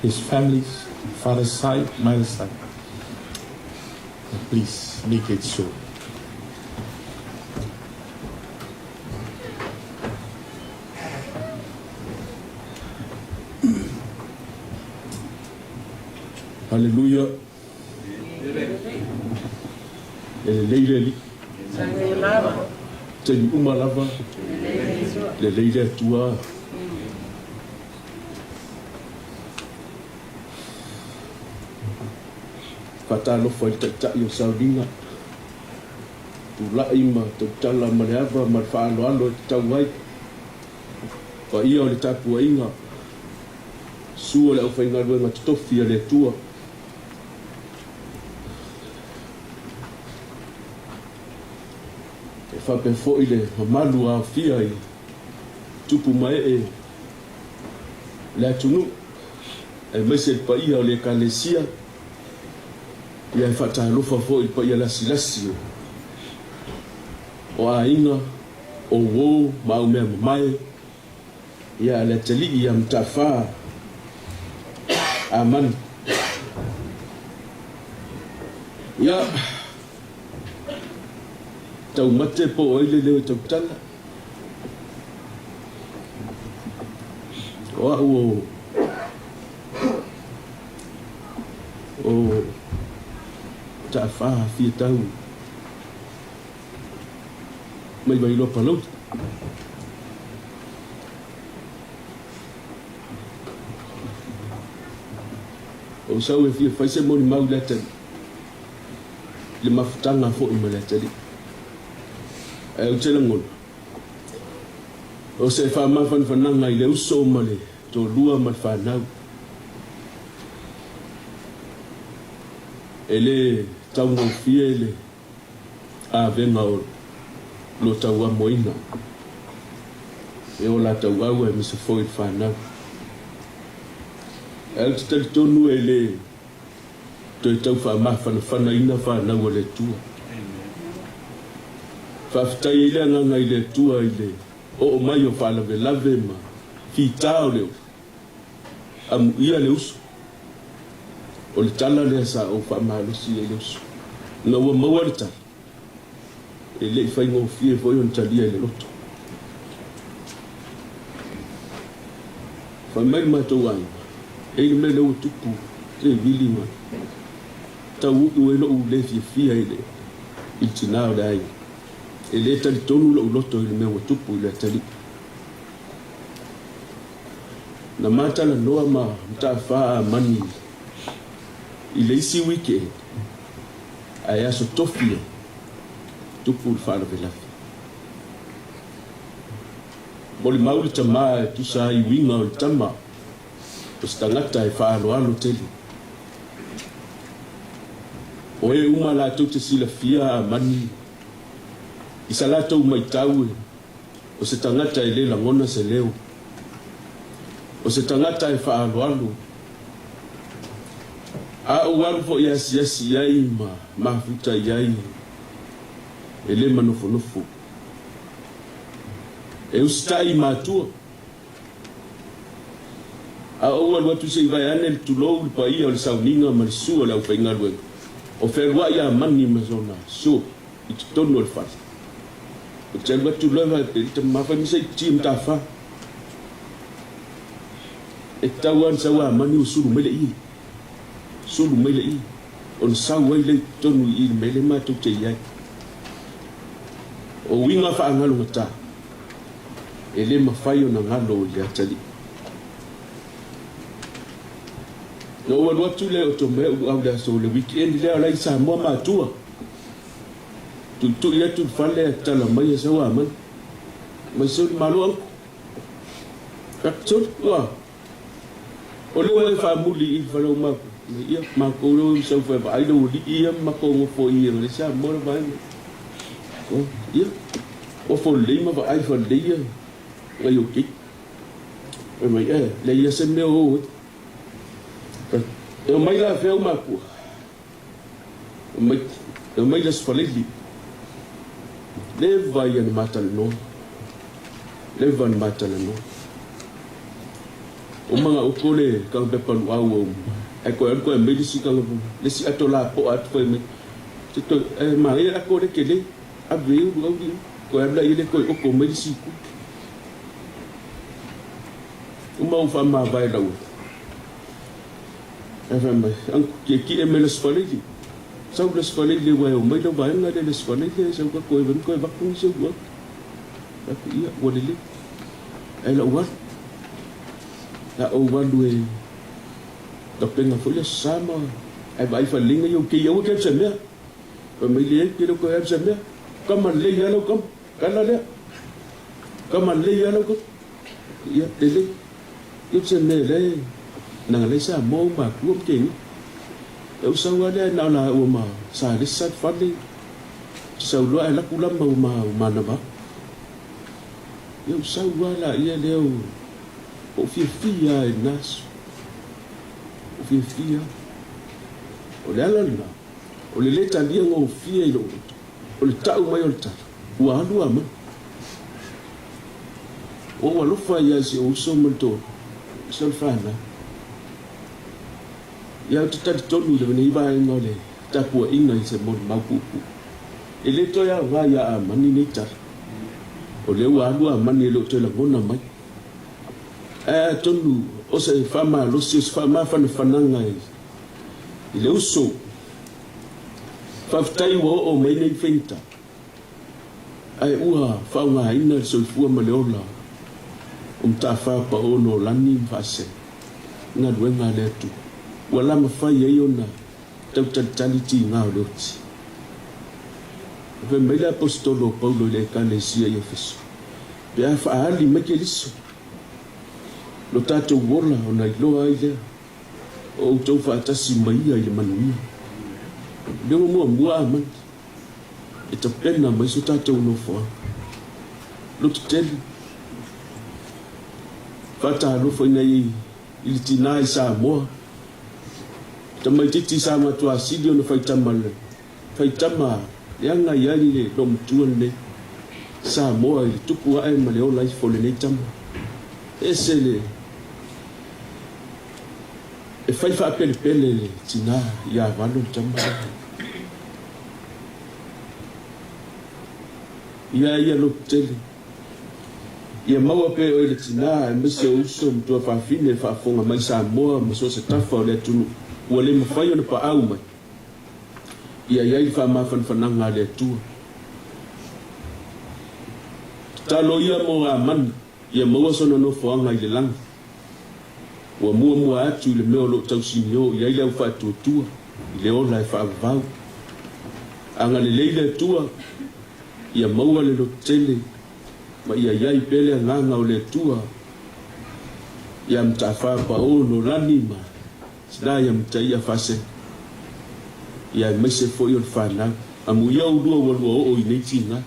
his family's father's side, mother's side. Please make it so. Haleluia. E lelei le Alii. Taimi uma lava. Lelei le Atua. Faatalofa i le Taitai o Sauniga, tulai ma tautala ma le ava ma le faaaloalo e tatau ai. Paia o le tapuaiga, susu o le aufaigaluega totofi a le Atua. E faapea foi le mamalu aofia i tupu ma ee le atunuu, aemaise le paia o le Ekalesia, ia e faatalofa foi i le paia lasilasi o. O aiga, o uō ma au mea mamae, ia a le atalii ia Mataafa. Amani. Ia, taumate po o ai le leo e tautala. O au o, o Mataafa fia tau. Mai Vailoa Palauli. Ou sau e fia fai se molimau i le atalii, i le mafutaga foi ma le atalii. Ae ou te lagona, o se faamafanafanaga i le uso ma le toalua ma le fanau, e le taugofie le avega o lo tauamoina e o la tauau aemaise foi le fanau. Ae ou te talitonu e le toe tau faamafanafanaina fanau a le Atua. Faafetai ai le agaga i le Atua i le oo mai o faalavelave ma fita o le Amuia le uso. O le tala lea sa ou faamalosi ai le uso. Ina ua maua le tala, e le i faigofie foi ona talia i le loto. Fai mai le matou aiga, E i le mea lea ua tupu, te vili ma tauu'u ai lo'u le fiafia i le i le tinā o le aiga. E le talitonu lo'u loto i le mea ua tupu i le atalii. Na ma talanoa ma Mataafa Amani i le isi weekend ae aso tofi ai tupu le faalavelave. Molimau le tama e tusa ai uiga o le tama o se tagata e faaaloalo tele. O e uma latou te silafia Amani i sa latou maitau e O se tagata e le lagona se leo. O se tagata e faaaloalo. A ou alu foi e asiasi i ai ma mafuta i ai, e le manofonofo. E usitai i matua. A ou alu atu se i vae ane le tulou le paia o le sauniga ma le sua o le aufaigaluega, o fealuai a Mani ma sona sua. i totonu o le fale. Ou te alu atu loa e tama fai mai se i ti matafa. E tatau lava ona sau a mani ua sulu mai le ie. Sulu mai le ie. Ona sau ai lea i totonu i i le mea lea matou te i ai. O uiga faagalogata, e le mafai ona galo i le atalii. Na ou alu atu lea o Tomea Uluau i le aso o le weekend lea o la i Samoa matua. Tuitui atu le fale ae tatala mai e sau amai. Mai soli malo uncle. Atu soli ua. O lea ua e faamuli i le fale o matou. Mai ia matou lea ua sau fai vaai le ualii ia ma matou nofo i i le Samoa le vaega. Oh ia. Ofo lelei ma vaai falelei ia nai o keiki. Fai mai eh leai ia se mea o o ai. E omai la fea o makua. E omai le Aso Faraile, leva ia na ma talanoa, leva na ma talanoa. Uma ga uko le kanga pepa luau au, ae koe alu koe aumai le isi kanga, le isi ato lapoa atu fai mai, te toe, e manaia le ako le kele, ave i ulu au li, koe alu laia le koe oko mai le isi itu. Uma ou faamavae lau. Ae fai mai, Uncle, kiekie mai le Aso Faraile. Sau le Aso Faraile aua e omai lau vaega lea i le Aso Faraile, sau ka koe vae koe avatu nisi au luau. Fai atu, Ia, ua lelei. Ae lau alu. La ou alu e tapena foi le Aso Sa ma ae vaai faleleiga ia okei aua ke alu se mea. Fai mai, Leai, ke le o koe alu se mea. Kama lelei lava lau kama. Kala lea. Kama lelei lava lau kama. Ia, lelei. Ia se mea lea e naga lea Samoa ua makua ma kegi. E usau lava lea na o la ua ma sa lesa le fale. Sau loa ae laku lama ua ma manava aku. Ia usau lava la ia lea ua ou fiafia lava i lena aso. Ou fiafia lava. O le ala lena, o le le talia gofie i lou loto, o le tau mai o le tala. Ua alu a manu. Ua ou alofa ia i si ou uso ma le toalua, aemaise o le fanau. Ia ou te talitonu i lenei vaega o le tapuaiga i se molimau puupuu. E le toe aoga ia Amani nei tala. O lea ua alu Amani e le o toe lagona mai. Ae atonu o se faamalosi, o se faamafanafanaga i le uso. Faafetai ua oo mai nei faigata, ae ua faaaogaina le soifua ma le ola o Matafaa Paono Lani ma Faasea i galuega a le Atua, ua lama fai ai ona tautalitali tiga o le oti. Fai mai le Aposetolo o Paulo i le Ekalesia i Efeso, Pe a faaali mai Keriso, lo tatou ola ona iloa ai lea o outou faatasi ma ia i le manuia. O lea ua muamua Amani e tapena mai so tatou nofoaga. Loto tele, faatalofa ina i le tina i Samoa, tamaititi sa matua sili ona faitama faitama leaga i ai le loomatua lenei Samoa i le tupu ae ma le ola ifo o lenei tama. Ese le E fai faapelepele le tina ia Valo le tama lea. Ia ia lotu tele. Ia maua pea oe le tina aemaise o uso ma tuafafine e faafofoga mai Samoa ma so o se tafa o le atunuu ua le mafai ona paau mai. Ia i ai le faamafanafanaga a le Atua. Tatalo ia mo Amani ia maua sona nofoaga i le lagi. Ua muamua atu i le mea o lo o tausinio i ai le au faatuatua i le ola e faavavau. Agalelei le Atua ia maua le lototele ma ia i ai pea le agaga o le Atua ia Matafaa Paono Lani ma Tina ia Mataia Fase ia aemaise foi o le fanau. Amuia ulua ua lua oo i nei tiga.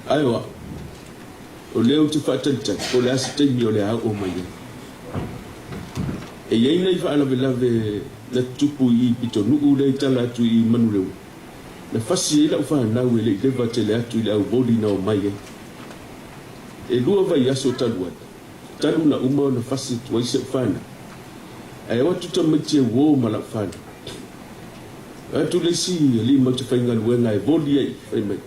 Ae o au, o lea ou te faatalitali po o le a se taimi o le a oo mai ai. E i ai nai faalavelave na tutupu i i pitonuu lea i tala atu i Manuleua, na fasi ai lau fanau e le i leva tele atu i le auvoli na omai ai. E lua vaiaso talu ai, talu na uma ona fasi atu ai si au fanau. Ae o atu tamaiti e uo ma lau fanau. O atu le isi alii matou te faigaluega e voli ai, fai mai,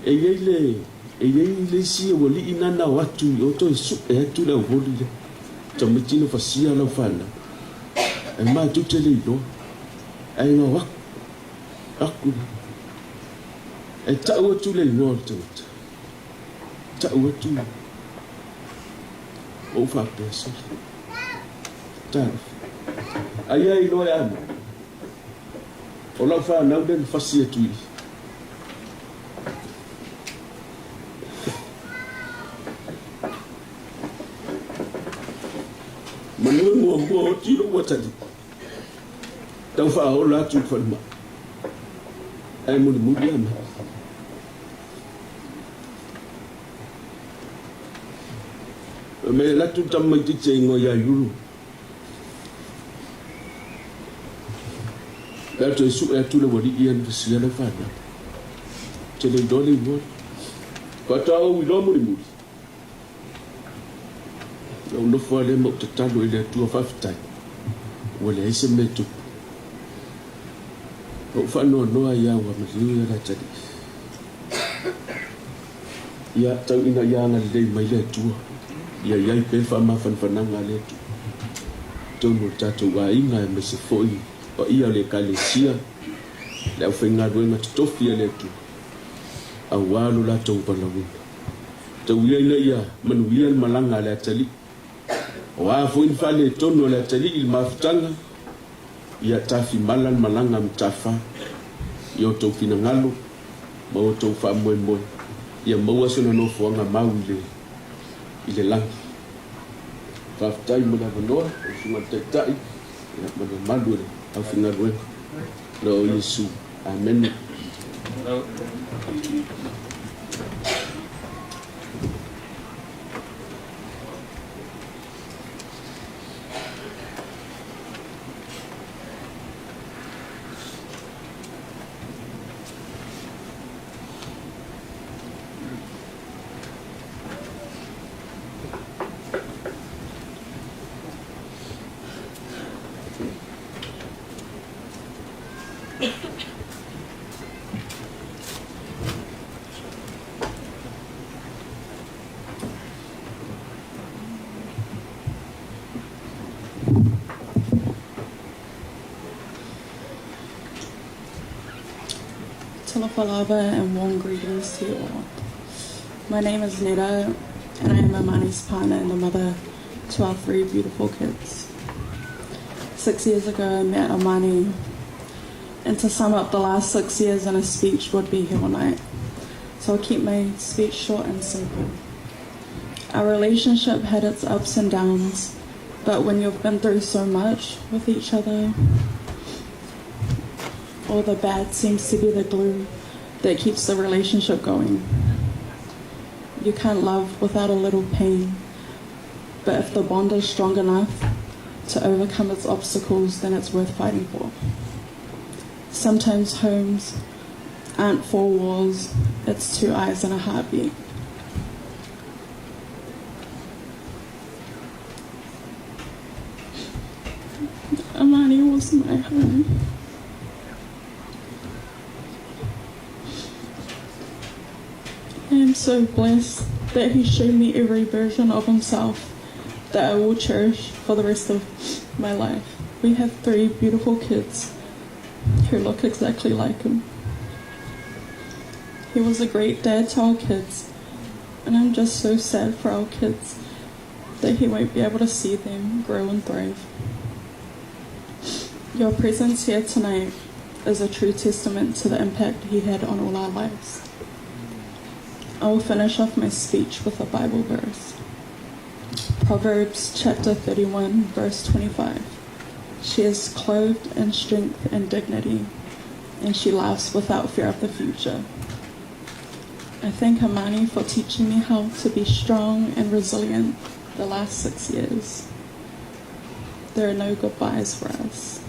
E i ai le, e i ai le isi aualii nana o atu i o toe su'e atu le auvoli lea. Tamaiti na fasia lau fanau. Ae matou te le iloa. Ae na o aku, aku la. Ae ta'u atu le igoa o le tagata. Ta'u atu ou faapea, Sole, talofa. Aia e iloa e Amoni. O lau fanau lea na fasi atu i. Manu e muamua oti lou atalii. Tau faaola atu i le falemai. Ae mulimuli lava mai. Fai mai e alu atu le tamaitiiti e igoa ia Iulu. Pe a toe sue atu le ualii ia na fasia lau fanau. Te le iloa le igoa. Faatoa ou iloa mulimuli. Na ou nofo lava lea ma ou tatalo i le Atua faafetai ua leai se mea e tupu. Na ou faanoanoa ai lava ua maliu ia le atalii. Ia tau ina ia agalelei mai le Atua, ia i ai pea le faamafanafanaga a le Atua i totonu o le tatou aiga aemaise foi paia o le Ekalesia, le aufaigaluega totofi a le Atua, aua lo latou valaauina. Tau ia ina ia manuia le malaga a le atalii. O a foi ni faaletonu a le atalii i le mafutaga, ia tafimala le malaga a Matafā i outou finagalo ma outou faamoemoe, ia maua sona nofoaga mau i le i le lagi. Faafetai mo le avanoa, lau Susuga i le Taitai, ia ma le mamalu o le aufaigaluega. Na o Iesu. Amene. Talofa lava and warm greetings to you all. My name is Neda, and I am Amani's partner and the mother to our three beautiful kids. 6 years ago, I met Amani, and to sum up the last 6 years in a speech would be here all night. So I'll keep my speech short and simple. Our relationship had its ups and downs, but when you've been through so much with each other, all the bad seems to be the glue that keeps the relationship going. You can't love without a little pain, but if the bond is strong enough to overcome its obstacles, then it's worth fighting for. Sometimes homes aren't four walls, it's two eyes and a heartbeat. Amani was my home. I am so blessed that he showed me every version of himself that I will cherish for the rest of my life. We have 3 beautiful kids who look exactly like him. He was a great dad to our kids, and I'm just so sad for our kids that he won't be able to see them grow and thrive. Your presence here tonight is a true testament to the impact he had on all our lives. I will finish off my speech with a Bible verse. Proverbs chapter 31, verse 25. She is clothed in strength and dignity, and she laughs without fear of the future. I thank Amani for teaching me how to be strong and resilient the last 6 years. There are no goodbyes for us.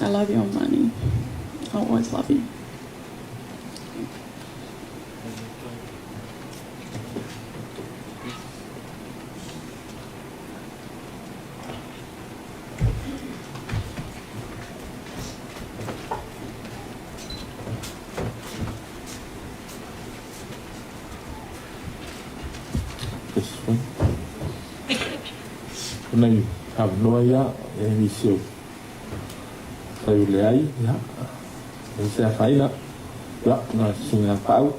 I love you, Amani. I'll always love you. O nei avanoa ia e nisi o whai ule ai, ia, e se afaina, ia, na susuga paau.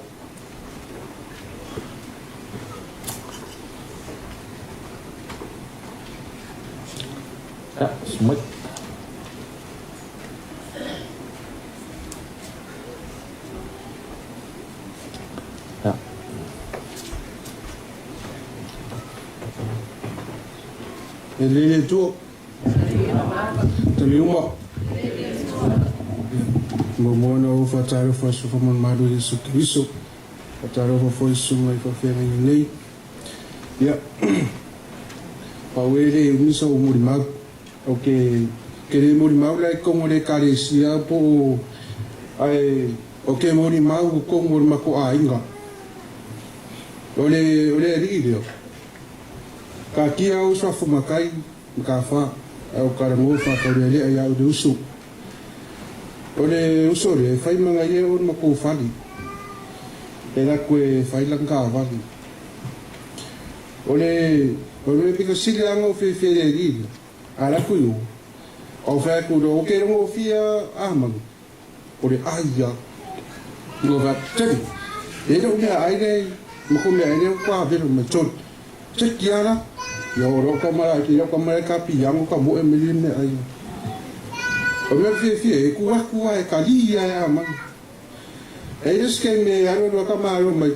Ia, sumai. Ia. E lele tua. Taliuma. Muamua ona ou faatalofa i Suafa ma le Malo Iesu Keriso. Faatalofa foi i susuga i faafeagaiga nei. Ia, pau e le umi sa ou molimau. Ou ke, ke le molimau la i totonu o le Ekalesia po o, ae ou ke molimau i totonu o le matou aiga. O le, o le alii lea, taatia au suafa matai ma tafa, ae o talanoa faataulealea ia au le uso. O le uso lea, e fai manaia o le matou fale, e alu atu e fai lana taavale. O le, o le mea pito sili lava ona ou fiafia i le alii lea, a alu atu i o, ou fai atu loa, ou te iloa gofie a Manu. O le ai ia. Ua fai atu, Teddy, e le o meaai le ma ko meaai le ua velo mai tolu. Teki ala. Ia o lou tama la ki lau tama le ka piango ka moe me le meaai. O mea fiafia e ku aku a e ka li ia e a manu. E le ske me alu alu ka malo mai.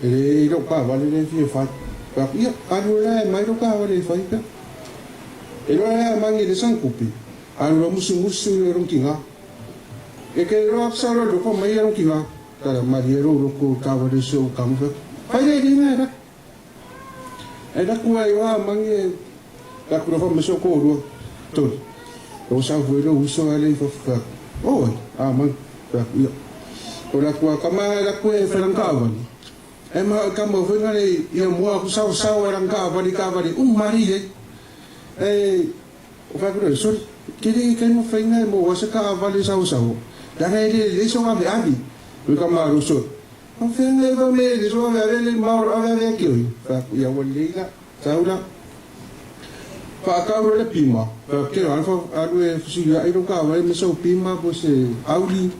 E le i lou kaavale le fia fai. Fai atu, ia, alu la e mai lou kaavale e fai pea. E loa e a mangi le sankupi, alu loa musumusu i lou kinga. E ke loa sa loa loko mai ia lou kinga. Tala malie lou loko kaavale se o kamu fai atu, fai le linga e laki. E laku ai oa mangi e laku loa fa ma se o ko'olua, tolu. O sau foi lou uso ale i fafo fai atu, oi, a mangi. Fai atu, ia. O laku a kama e laku e whai kaavale. E maha o kama foi ngale ia mua aku sao sao e lang kaavale kaavale um mari e. E o fai atu lea, sorry. Tele i kai mafainga e maua se kaavale saosaoa, leaga e le lelei sau aveave. Oi ka malo sole. Mafenga e fa me le so aveave le mao lo aveave ake oi. Fa aku ia ua lelei la, sau la. Faakau loa le pima, fa ke alu fa alu e fesuiai lou kaavale ma sau pima po se auli.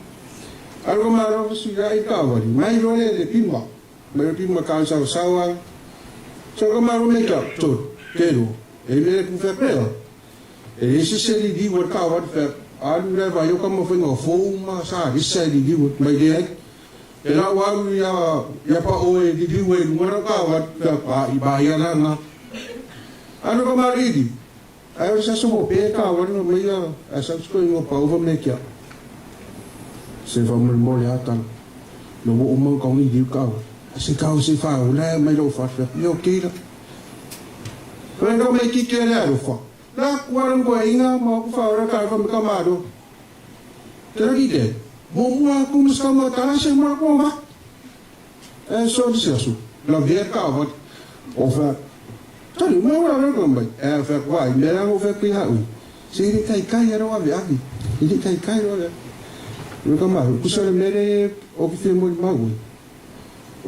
Alu ka malo fesuiai le kaavale, mai loa le le pima. Mai le pima kau saosaoa. Sau ka malo me ka, tolu, telo, e me ku fa pea. E le ese se liliu a le taavale fai atu, Alu la e vaai o kama faiga fou ma sa esa e liliu atu mai leai. Pe la ua alu ia ia pa oe e liliu ai i luga lau taavale, fai atu, A i vaai ala na. Alu ka malili, ae o le sa soho pea e taavale na mai a ae sau si toeaina o Paova me ke au. Se faamolemole a tala, ina ua uma ona tau liliu le taavale. Ae se tau se faaula e mai lou fale, fai atu, Ia okei la. Wena mai ki ke le alofa. La kua le koe inga ma ku fa ora ka fa me ka malo. Te ra ki ke. Mo mua ku mas ka mo tala se mo ko ma. E so di se asu. La vie ka va. O fa. Tani mo ora le ko mai. E fa kwa i me ra o fa ki ha u. Se ri kai kai ro ave ave. Ri kai kai ro ave. Ro ka ma ku sa le mere o ki fe mo mau.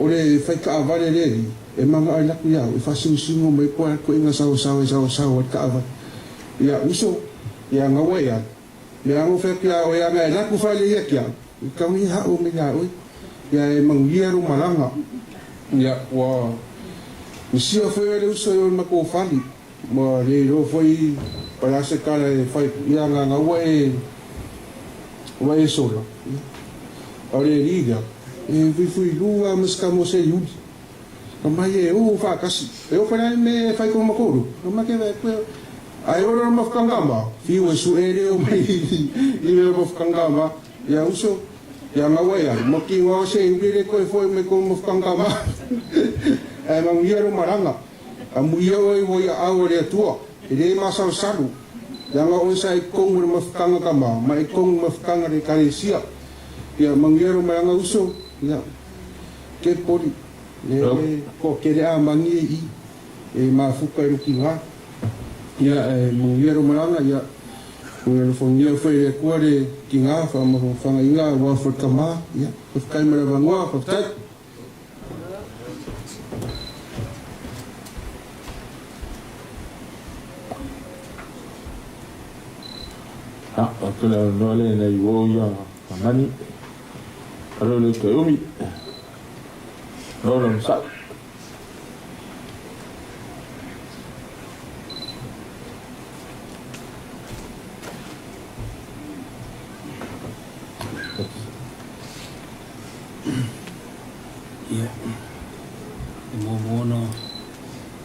O le fai taavale le alii, e manga ai laku ia au, e faasiusiuga mai po ai koe nga saosaoa e saosaoa ai le taavale. Ia uso, ia gaua e alu. Mea ango fai atu ia oe ana e laku fale ia ki au, i kau ia hao mai ia oe, ia e manuia lo malaga. Ia ua misia foi oe le uso e oe ma kou fale, ua le iloa foi pa le a se kala e fai ia nga gaua e ua e sola. Ia a o le alii lea, e fuifui lu a ma se kamo se iuli. Ka mai e o faatasi, e o fai me e fai ko ma koru. Ka mai ke vai koe, a e ora ma whakangama, whiu e su e reo mai i mea ma whakangama, ia uso, ia ngaua e aru, ma ki ngā se iuli re koe foi me ko ma whakangama. E manguia ro maranga, a muia oe iho ia au a le Atua, e le masalusalu, leaga oe sa e kongu le mafutaga tama, ma e kongu mafutaga le ekalesia. Ia manuia lo malaga uso, ia, ke poli, le ko kele a mangi e i, e mafuka e luki nga. Ia, e manuia lo malaga, ia, ua alofagia foi e le Atua le kinga, whaamafanga inga, ua foi tama, ia, whawhetai ma le avanoa, whawhetai. Ia, faapea le avanoa lea ina i uo ia Manani, alo le toe umi, alo le onosai. Ia, e muamua ona,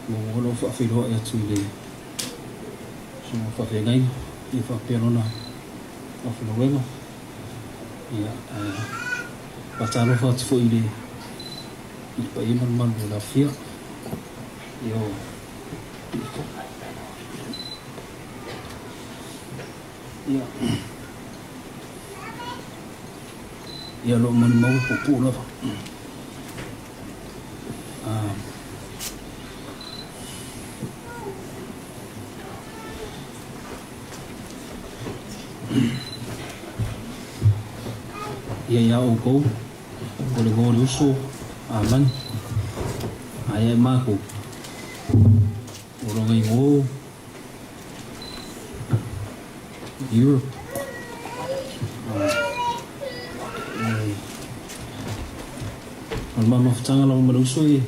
muamua ona ou faafeiloai atu i le susuga faafeagaiga, ia faapea lona faafonoega. Ia, ae faatalofa atu foi i le i le paia ma le mamalu o le afia. Ia, o Ia. Ia o lo o molimau e puupuu lava. Ah. Ia iā ʻoukou, o le igoa o le uso a Lani, aia e mākou, o lona igoa Europe. O le mamafutaga lava ma le uso e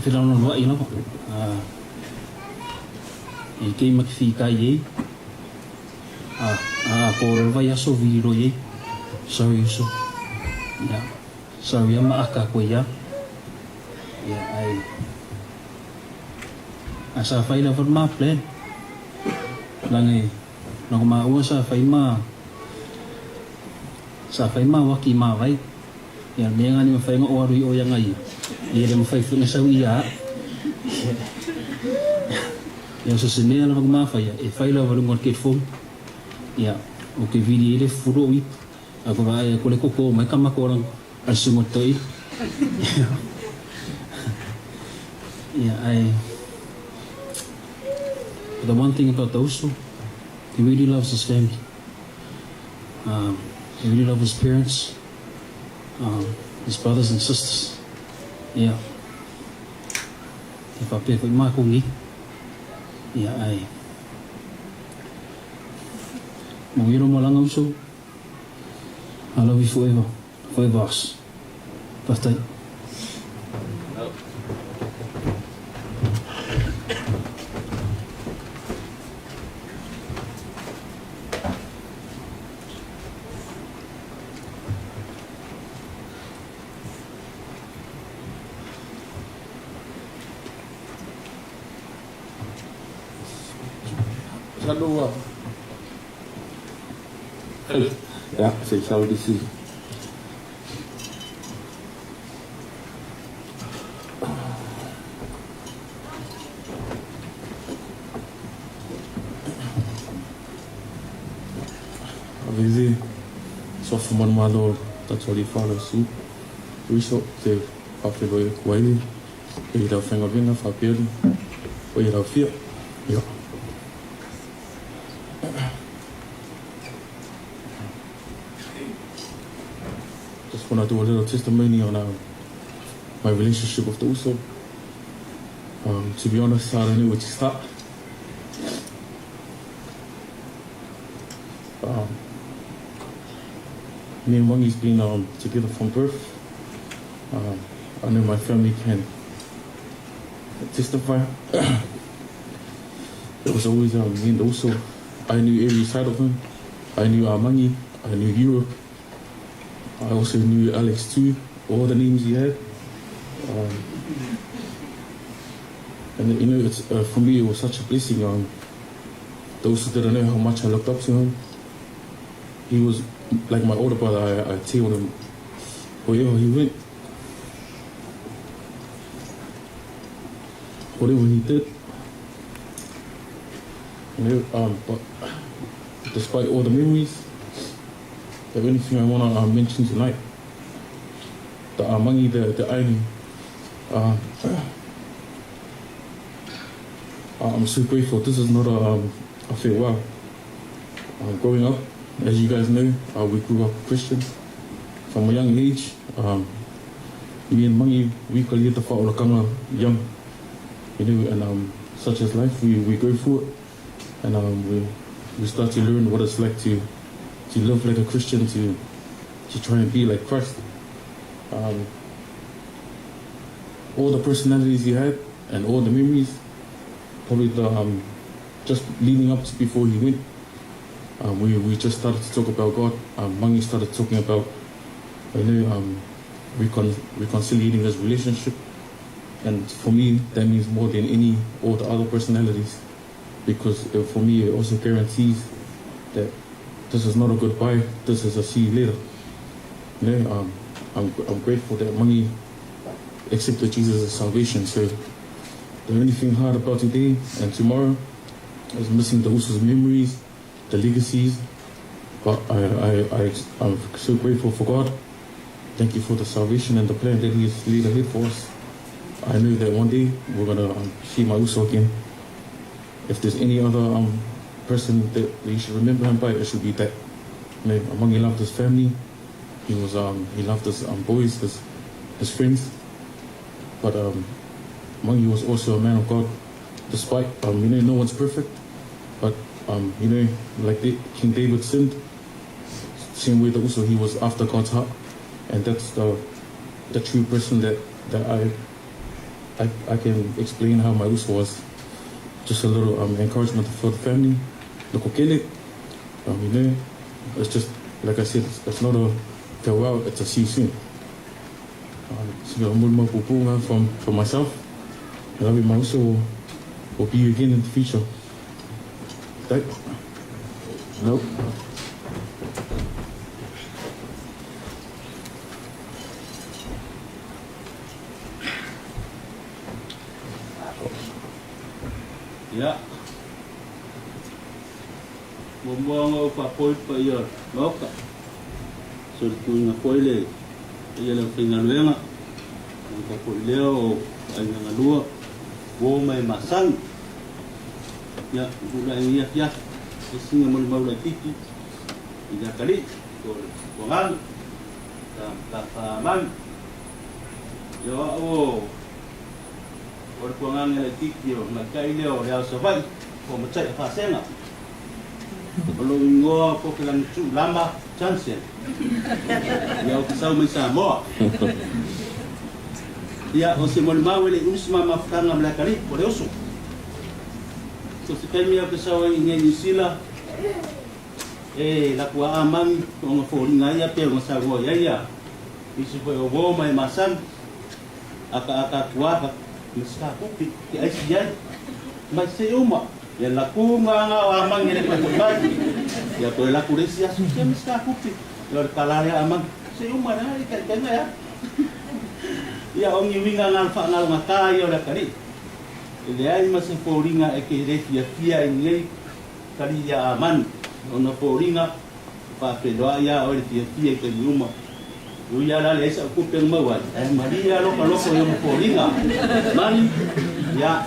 felaloaloai lava. E kei ma ke fikai ei. A a ko le vaiaso vililoi ei. Sorry uso. Yeah. Sorry a ma aka koe ia. Yeah, ai Ae sa fai lava le ma plan. Leaga e loko maua sa fai ma sa fai ma waki ma vai. Ia mea nga ni mafai ona o alu i o ia nga ia. Ia le mafai foi ona sau ia a. Ia so se mea lava nga ma faia e fai lava lunga o le platform. Ia o ke vili ai le fulu o ipu. A ko vaai ko le koko mai ka mako lang a sungo toi. Ia ai. But the one thing about the uso, he really loves his family. Um, he really loves his parents, um, his brothers and sisters. Yeah. E whapea koe mai ko ngi. Ia ai. Mo iro malanga uso. I love you forever. Forever us. Faafetai. Masalo ua Ia, se i sau le isi. Ave le suafa manumalo o le tatou Alii Faaleasu Uiso te faafeiloai atu ai i lau faigaluega faapea le paia laufia. Ia. Just want to do a little testimony on um, my relationship with the Uso. Um, to be honest, I don't know where to start. Um, me and Wangi's been um, together from birth. Um, I know my family can testify. it was always um, me and also I knew every side of him. I knew Armangi, I knew Europe. I also knew Alex too, all the names he had. Um, and you know, it's, uh, for me, it was such a blessing. Um, those who didn't know how much I looked up to him, he was like my older brother. I, I tailed him wherever he went. Whatever he did. You know, um, but despite all the memories, the only thing I want to uh, mention tonight, the Amangi, the, the Ainu, uh, I'm so grateful. This is not a, um, a farewell. Um, growing up, as you guys know, uh, we grew up Christian. From a young age, um, me and Mangi, we kalia te whaorakanga young. You know, and um, such as life, we, we go through it. And um, we, we start to learn what it's like to, to live like a Christian, to, to try and be like Christ. Um, all the personalities he had and all the memories, probably the um, just leading up to before he went, um, we, we just started to talk about God. Um, Mangi started talking about, you know, um, recon- reconciliating his relationship. And for me, that means more than any all the other personalities, because it, for me, it also guarantees that this is not a goodbye, this is a see you later. You know, um, I'm, I'm grateful that Mangi accepted Jesus as salvation. So the only thing hard about today and tomorrow is missing the Usos memories, the legacies. But I, I, I, I'm so grateful for God. Thank you for the salvation and the plan that He has laid ahead for us. I know that one day we're going to um, see my Uso again. If there's any other um, person that you should remember him by, it should be that. You know, Among he loved his family. He was um, he loved his um, boys, his his friends. But um, Mangi was also a man of God, despite um, you know no one's perfect, but um, you know like the, King David sinned, same way that also he was after God's heart, and that's the the true person that that I I, I can explain how my uso was. Just a little um, encouragement for the family. Lokokele, um, you know, it's just like I said, it's, it's not a farewell, it's a see you soon. Um, so from from myself. I love you, my uso. Will be you again in the future. Thank. Nope. Ia. Muamua ona ou faapoi le paia o le Maota, solituina foi le paia o le aufaigaluega, manuia foi lea o aiga galua, uo ma e masani. Ia, tulai i lenei afiafi, e sina molimau laitiiti i le atalii po o le Tuagaga, sa Matafamanu. Ia o au o o le Tuagaga laitiiti o tamaitai lea o le Ao Savaii po o Mataia Fasega. O lou igoa o Pokelanituu Lama Johnson. Ia ou te sau mai Samoa. Ia, o se molimau e le i umi se ma mafutaga ma le atalii po o le uso. So se taimi au te sau ai i inei Niu Sila, e laku aa magi ona foliga ia pei ona saunoa i ai ia nisi foi o uo ma e masani, akaaka atu a ka ma se kakupi ke aisi ai, mai se uma, ia laku nga nga o amagi e le koe foi mai, ia toe laku le isi aso se ma se kakupi, ia o le kala lea amagi, se uma lea i taitaiga ea. Ia o ni uiga nga le faangalogata ia o le atalii. E leai ma se foliga e te le fiafia i nei tali ia Amani, ona foliga e faafeiloai ia oe le fiafia i taimi uma. E ui lava la leai sa'u tupe na maua ai, ae malie lava loka loko i ona foliga. Amani, ia,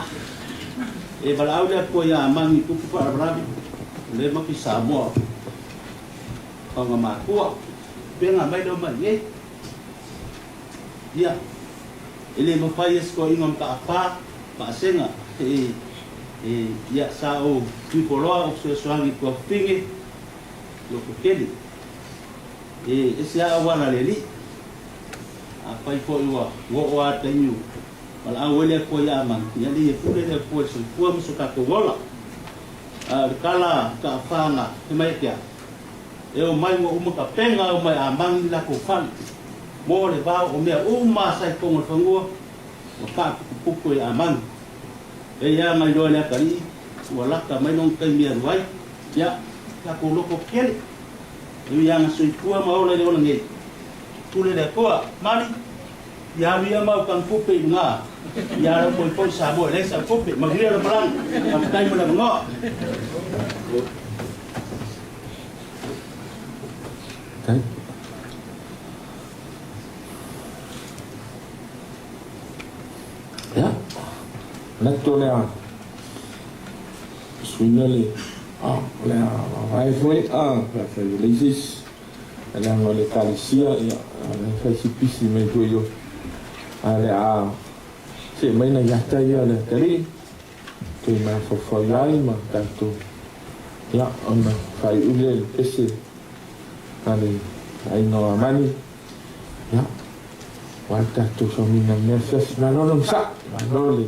e valaau le Atua ia Amani i tupu faalavelave, o lea matou i Samoa, faga matua, pega mai lea mai nei. Ia, e le mafai e se toeaina o Mataafa Paasega e, e, ia, sa ou tuipoloa ou fesoasoani i Tuafafine, Lototele. E ese lava auala a le alii. Afai foi ua oo lava taimi ua valaau ai le Atua ia Amani, ia alii e pule le Atua i le soifua ma so tatou ola. A o le tala a Mataafa na fai mai ake a, E omai ua uma tapena e omai a magi lakou fale mo le vao o mea uma sa i totonu o le fanua ua faaputuputu e Amani. E ia na iloa e le atalii ua lata mai lona taimi e alu ai, ia, lakou loto tele. E ui lava na soifua ma ola i le ola nei, pule le Atua, mali, ia alu ia mau tanu tupe i luga, ia alu foi foi Samoa e leai sau tupe, manuia le malaga, faafetai mo le avanoa. Okay. Ia, manatu o le a suiga le, ah, o le a vaavae foi, ah, pe afai ua leai se isi, leaga o le Ekalesia, ia, o la e fai si pisi mai foi i o. Ae o le a see mai nai ata ia o le atalii. Toe mafaufau ai ma tatou, ia, ona faaiu lea i le pese a le aiga o Amani, ia, aua le tatou sauniga i lenei afiafi. Malo le onosai, malo le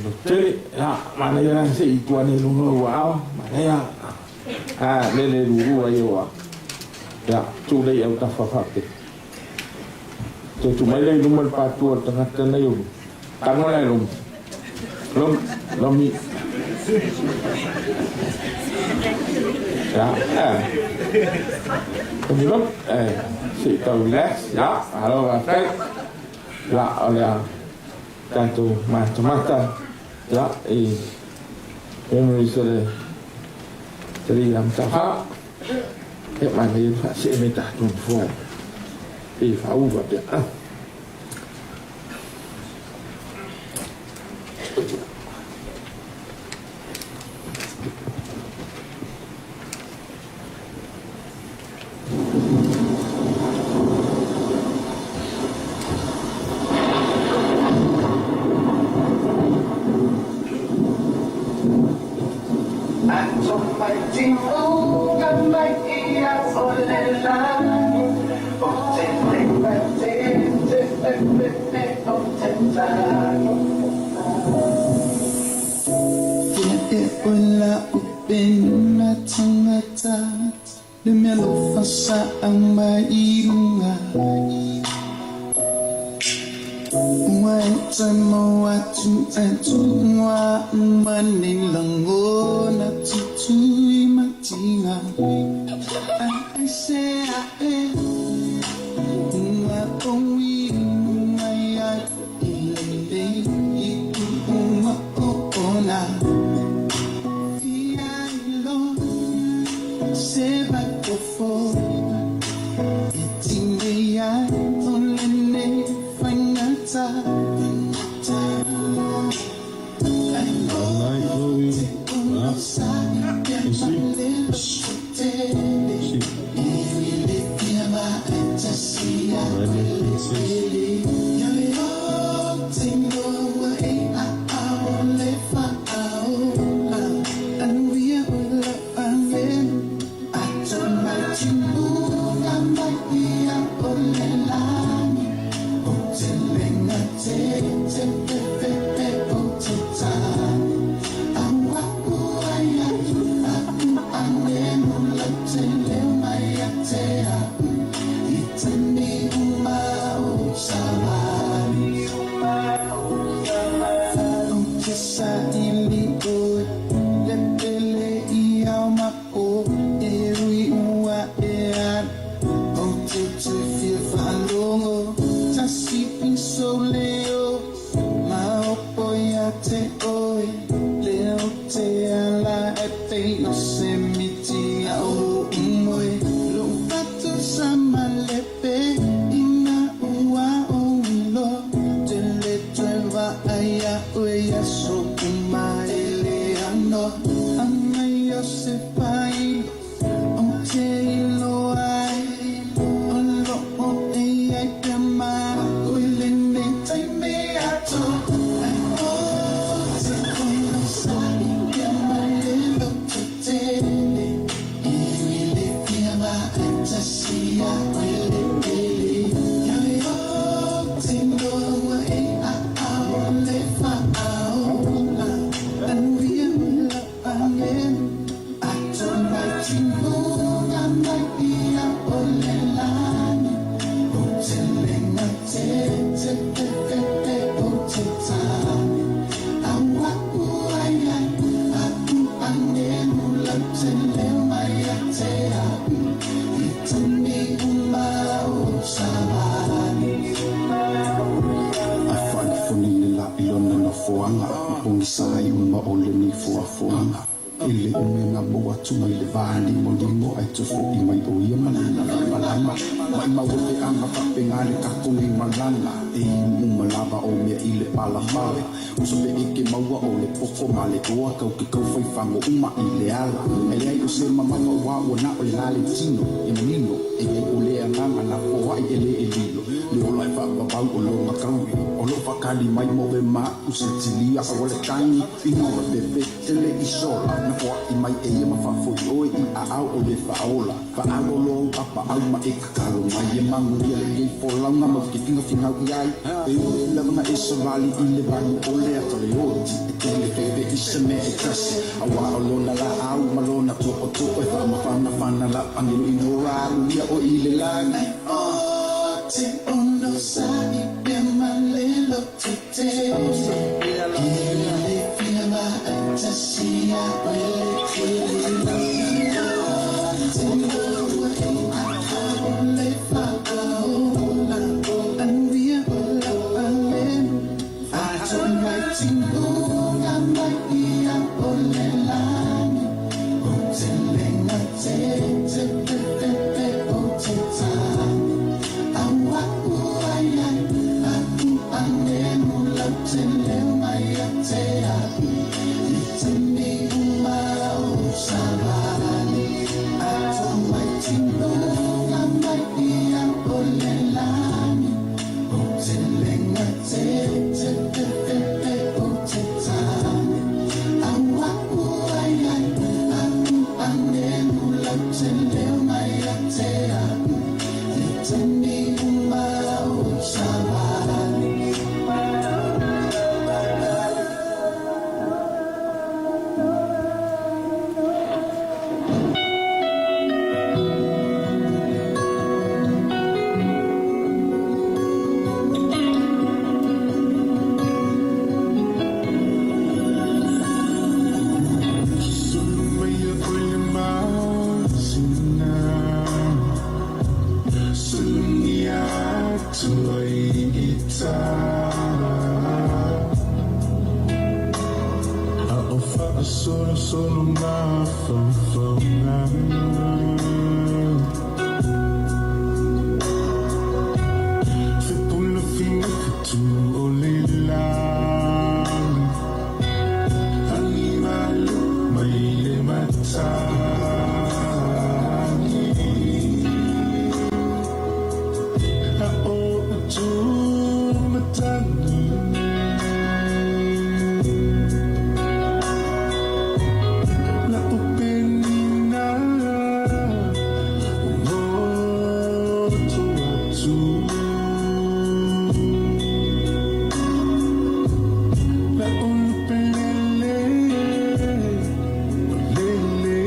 lototele, ia, manaia la se i tuu ane i luga o ou aao, manaia, a lele lulu ai ou aao. Ia, tuu lea i autafa faapea. Toe tuu mai lea i luma le patu o le tagata nei o tago la e lomi. Lomi, lomi. Ya, eh. Lomi, lomi. Eh, se i tau relax. Ya, malo faafetai. Ya, o le a tatou matamata. Ya, i memories o le Three am taha. E manaia le faasee mai tatou nofoa e faauu faapea. Ah. Le mea alofa sa aumai i luga Ua e toe mau atu ae tuua uma nei lagona tutui matinga Ai aisea e ua ou inu mai ai i lenei tuuga ona Night, Chloe. saili ʻoe Le pele i ao ma po E ui ua e alu Ou te toe fia faalogo Tasi piso leo Maopo ia te ʻoe Lea ou te ala e pei o se miti aʻo moe Loʻu fatu sa malepe Ina ua ou iloa Te le toe vaai iā ʻoe i aso uma e le anoa Aumai o se failo Ou te iloa ai O loʻo e i ai pea ma aʻu i lenei taimi atoa Ai ou te onosai pea ma le loto tele I le fia vaai tasi iā ʻoe le pele Ia ou te noa e aʻao le faaola Manuia lau agelu Ato mai timuga mai ia o le lani O te lenga te te te te te o te tane Au aku ai ai aku agelu lau te leo mai ia te au I taimi uma o savali. Ae faalifoni le la i lona nofoaga, ma pogisa ai uma o lenei foafoaga. E le umi ona maua atu mai le va limolimo, ae toe foʻi mai ʻo ia ma lona lamalama. Maʻimau e peʻaga faapena le tatou nei malala, e inu uma lava o mea i le palapala. Uso pe ʻike maua o le poko ma le oa kau ke kau fai fago uma i le ala. Ae leai o se mamafa ua ua na o le la le tino e manino e iai o le agaga na foai e le e lilo le ola e faavavau o lona kaui o loo faakali mai mo e ma u se tilia aua le tagi inoa pepe tele i sola na foai mai e ia ma faafoi oe i aao o le faaola. Faalo lou apaau ma e tatalo mai e manuia lenei folauga mau te finafingau i ai. E ui lava na e savali i le valu o le ata le oti e tele fefe i se mea e tasi auā o lona laau ma lona tootoo e faamafanafana lau agelu inoa alu ia oe i le lagi. Ai o te onosai pea ma le loto tele I le fia vaai tasi iā oe le pele Te noa e aao le faaola Anuia lau alelu Ato mai timuga mai ia o le lani O te lenga te te te te te o te tane Au aku ai ai aku anelu lau te leo mai ia te au I taimi uma o savali Ato mai timuga mai ia o le lani O te lenga te te te te te o te tane Au aku ai ai aku anelu lau te leo mai ia te au I taimi uma o savali. Sulu mai oe le masina Sulugia atu ai i tala A o faasolosolo mafaufauga Fepulafiga fetu o le lagi Agi malu mai le matagi A o utu matagi La upenina Moto atu La ulupelele Lele.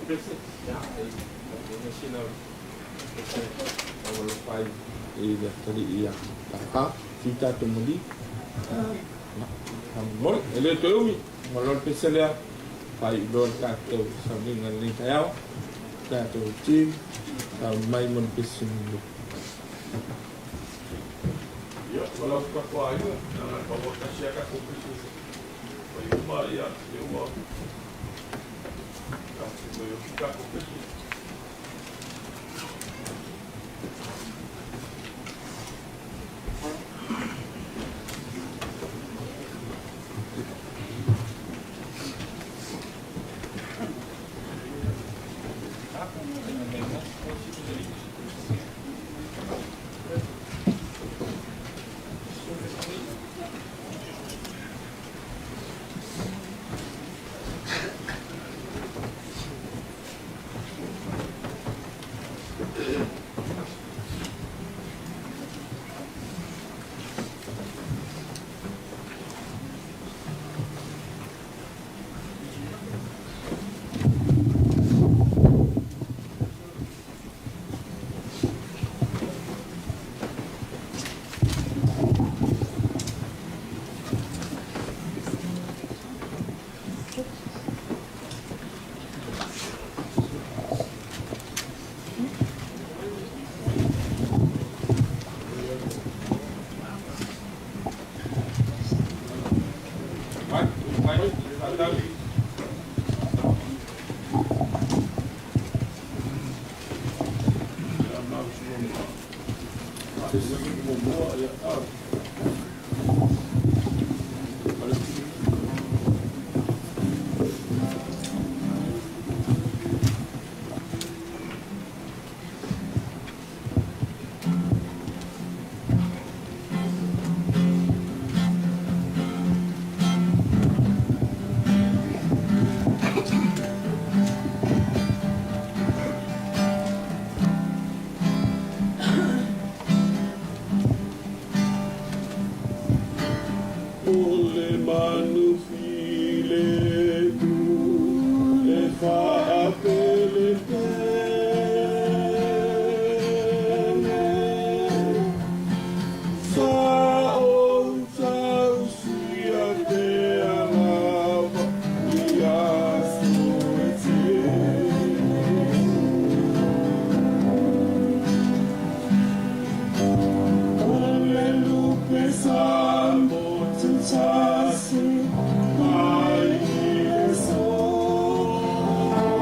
pese, ia, e i sina pese taualofa ai i le atalii ia Tafā, si tatou maliu. Ia, faamolemole, e le toe umi, ma loa le pese lea, faaiu loa le tatou sauniga i lenei taeao, tatou team, sauni mai mo le pese mulimuli. Ia, ua lau tatou aiga, leaga e pau lava tasi a tatou pese fai uma, ia, lea ua tatou toe ofi tatou pese. O le manu filemu e faapelepele Sa ou tausia pea lava i aso e tele. O le lupe sa motu tasi mai i le soa.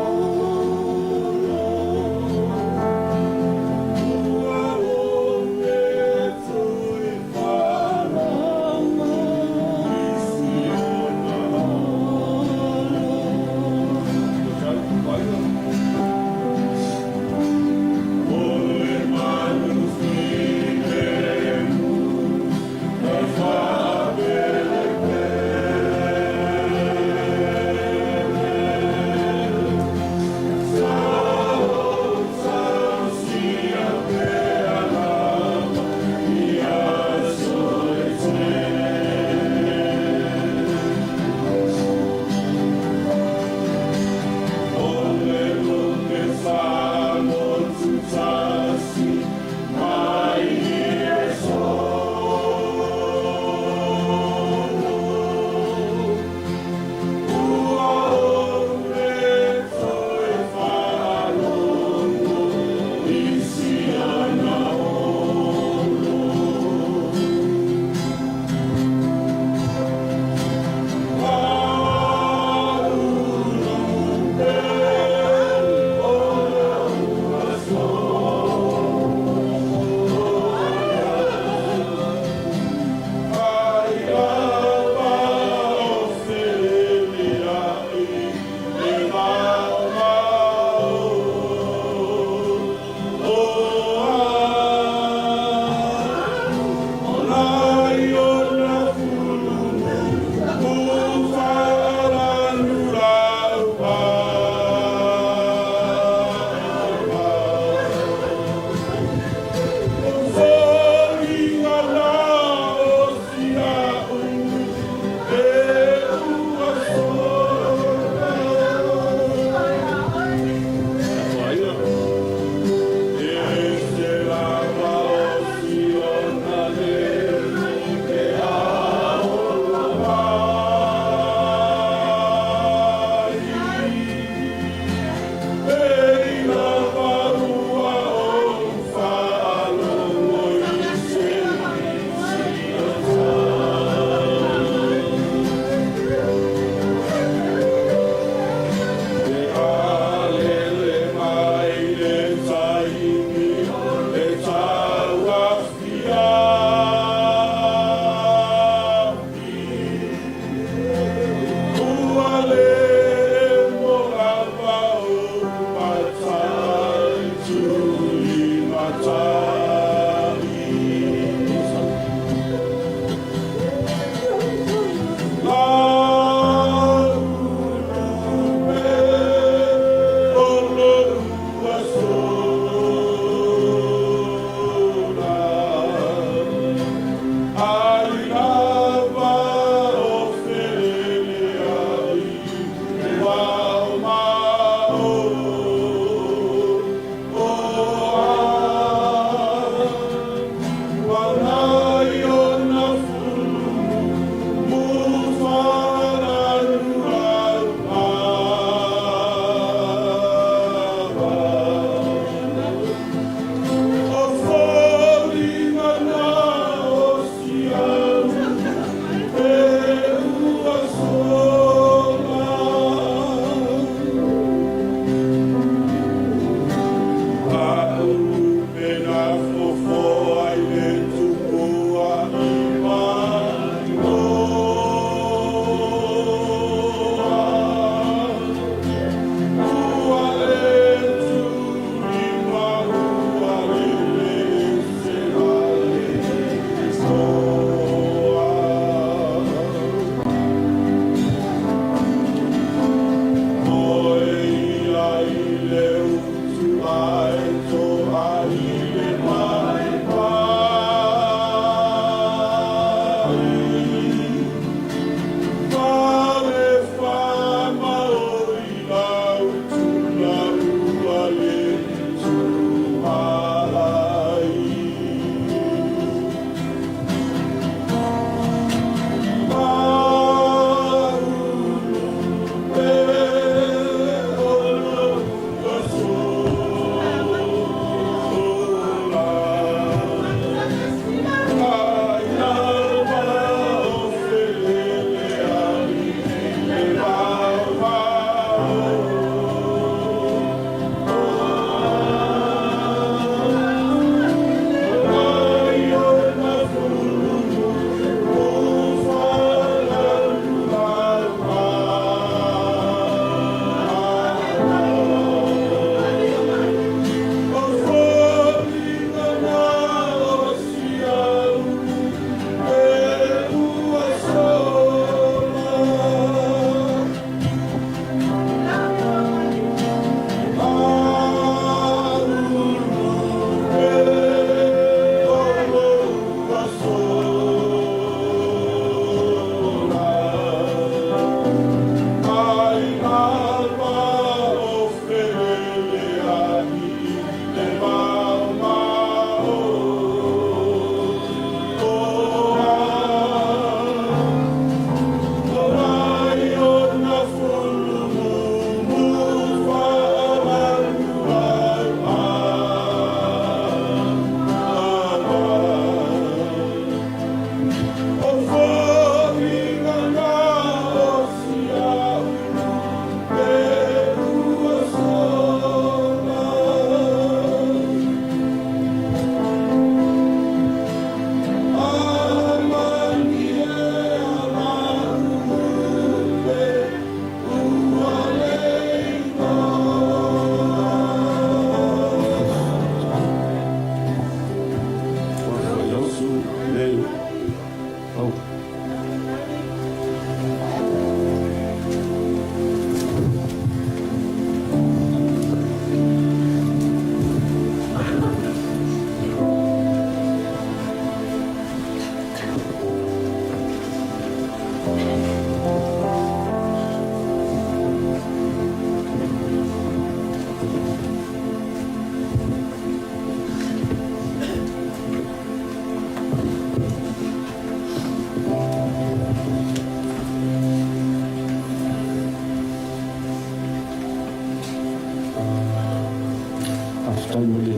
Faafetai mo le.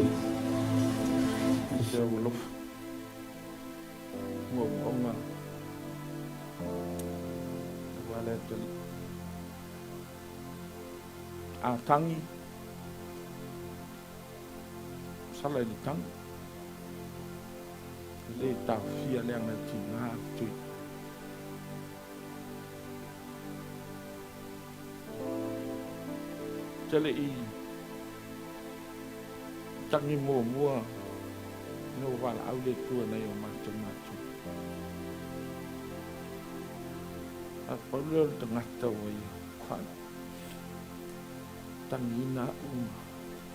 Se ou alofa ma ou auga aua le atalii. A tagi, sala i le tagi, e le taofia leaga e tiga le tui. Te le i tagi muamua ina ua valaau le Atua i nai o matou matua. A pau lea o le tagata ua ia faatagiina au ma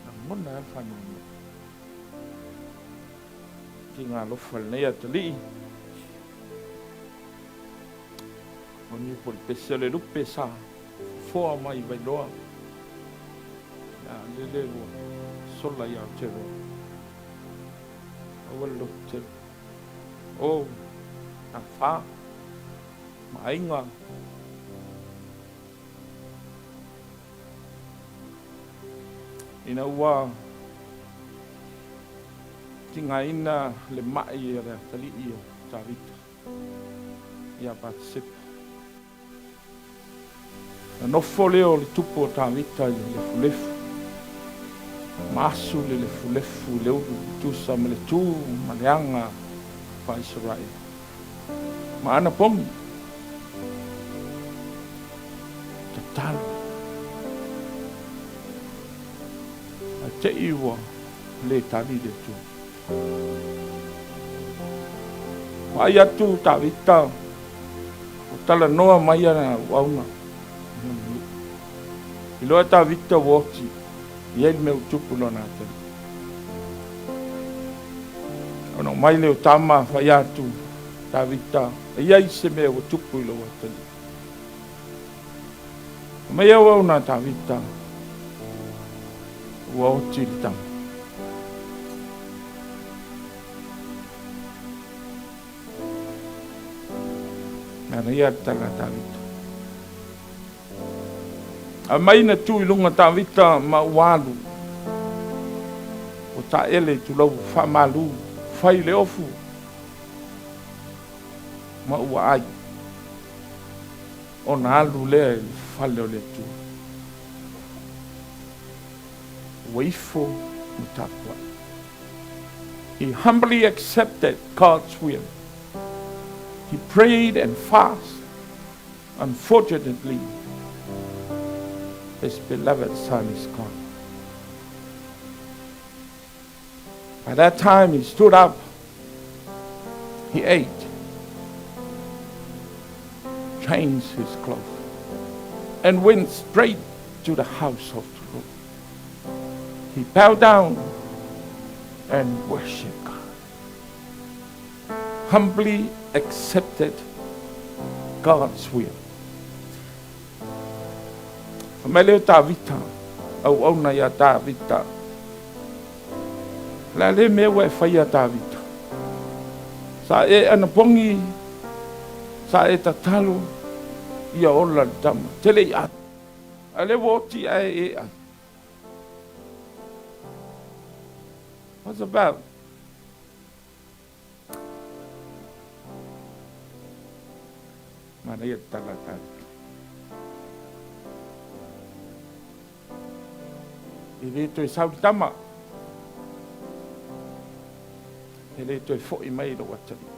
lagona ai le faanoanoa. Tiga alofa lenei atalii. O ni po le pese o le lupe sa fofoa mai i Vailoa. A lele ua sola i Aotearoa. Aua le loto tele. O na fa ma aiga. Ina ua tigaina le mai a le atalii o Tavita ia Patesepa. Na nofo lea o le tupu o Tavita i le lefulefu, ma asu le lefulefu i le ulu tusa ma le tu ma le aga faa-Isaraelu. Ma ana pogi, tatalo, ae te i ua le tali le Atua. Vaai atu Tavita, ua talanoa mai ana auauna i lona nuu. Iloa e Tavita ua oti e i ai le mea ua tupu i lona atalii. Ona oo mai lea o Tama fai atu, Tavita, e i ai se mea ua tupu i lou atalii. Fai mai auauna a Tavita, Ua oti le tama. Manaia le tala a Tavita. Aumai na tu i luga Tavita ma ua alu. Ua taele i tulou faamalu, fai le ofu ma ua ai. Ona alu lea i le fale o le Atua. Ua ifo ma tapuai. He humbly accepted God's will. He prayed and fasted. Unfortunately, his beloved son is gone. By that time, he stood up, he ate, changed his clothes, and went straight to the house of the Lord. He bowed down and worshiped God. Humbly accepted God's will. Fai mai lea o Tavita, auauna iā Tavita, O le a le mea ua e faia Tavita? Sa e anapogi, sa e tatalo, ia ola le tama. Tele i ai. A lea ua oti ae e ai. What's about? Manaia te tala a Tavita. E le toe sau le tama. E le toe fo'i mai lou atalii.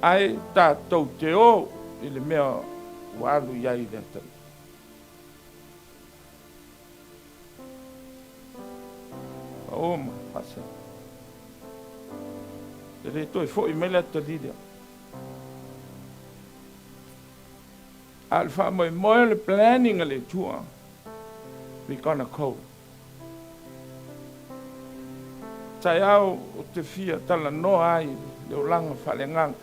Ae tatou te o i le mea ua alu i ai le atalii. Paʻō ma faasea. E le toe fo'i mai le atalii lea. A o le faamoemoe o le planning a le Atua, we gonna go. Taeao ou te fia talanoa ai le olaga faaleagaga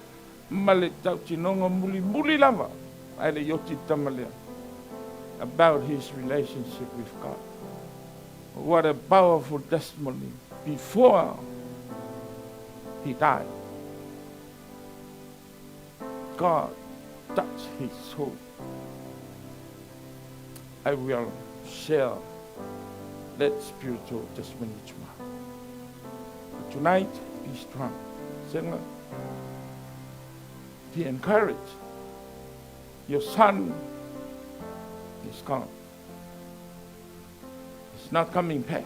ma le tautinoga mulimuli lava ae le i oti le tama lea about his relationship with God. What a powerful testimony before he died. God touched his soul. I will share That spiritual testimony tomorrow. But tonight, be strong. Singer, be encouraged. Your son is gone. He's not coming back.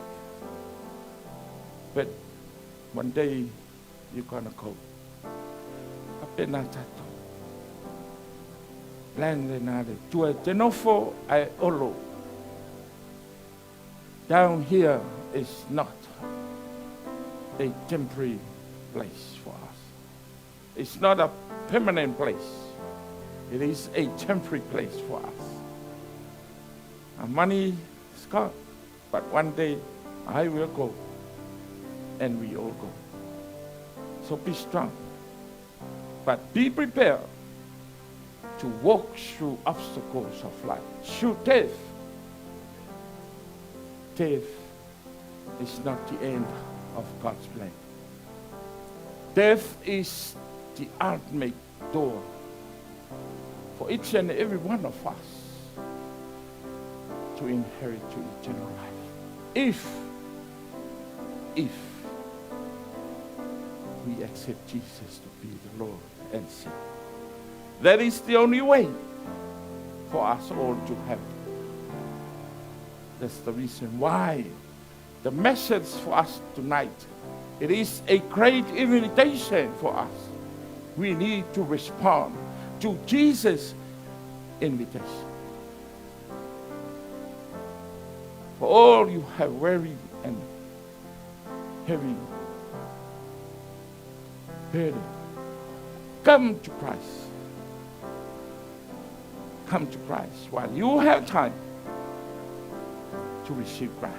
But one day you're gonna go. Apena tatou. Land lena le tua te nofo ae olo. Down here is not a temporary place for us. It's not a permanent place. It is a temporary place for us. Our money is gone, but one day I will go, and we all go. So be strong, but be prepared to walk through obstacles of life, through death. Death is not the end of God's plan. Death is the ultimate door for each and every one of us to inherit to eternal life. If, if we accept Jesus to be the Lord and Savior. That is the only way for us all to heaven. That's the reason why the message for us tonight, it is a great invitation for us. We need to respond to Jesus' invitation. For all you have weary and heavy burden, come to Christ. Come to Christ while you have time to receive Christ.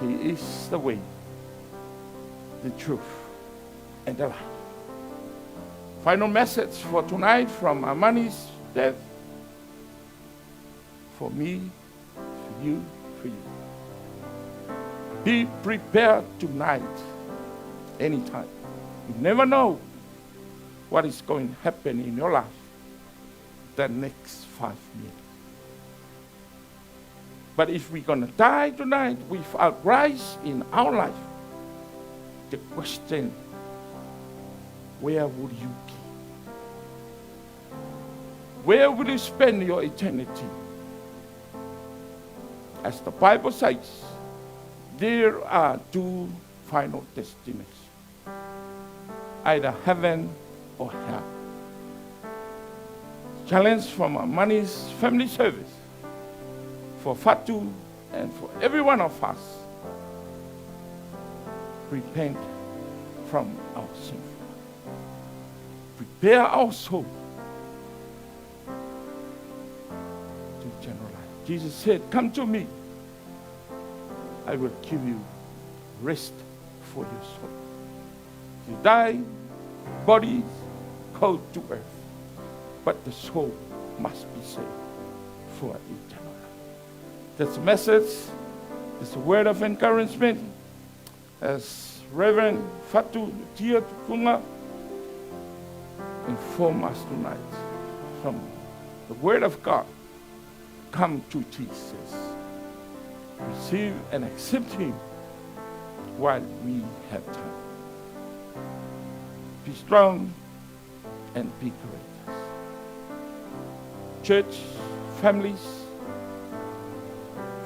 He is the way, the truth, and the life. Final message for tonight from Amani's death. For me, for you, for you. Be prepared tonight, anytime. You never know what is going to happen in your life the next 5 minutes. But if we're going to die tonight without Christ in our life, the question, where would you be? Where will you spend your eternity? As the Bible says, there are two final destinations, either heaven or hell. Challenge from Amani's family service for Fatu and for every one of us. Repent from our sin. Prepare our soul to eternal life. Jesus said, come to me. I will give you rest for your soul. You die, bodies go to earth, but the soul must be saved for eternal life. That's a message. It's a word of encouragement. As Reverend Fatu Tia Tufunga inform us tonight from the Word of God, come to Jesus. Receive and accept Him while we have time. Be strong and be courageous. Church, families,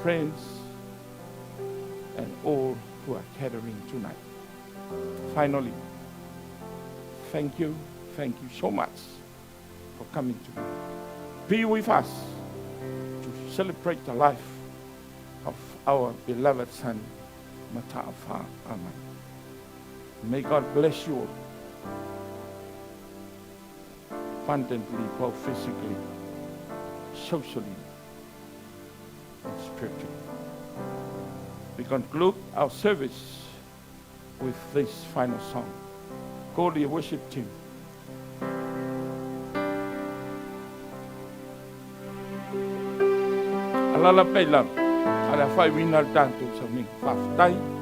friends, and all who are gathering tonight. Finally, thank you, thank you so much for coming to be with us to celebrate the life of our beloved son, Mata'afa Aman. May God bless you all abundantly, both physically, socially, and spiritually. We conclude our service with this final song. Call the worship team. Alala pela, ala whai wina tātou sa mi whawhtai.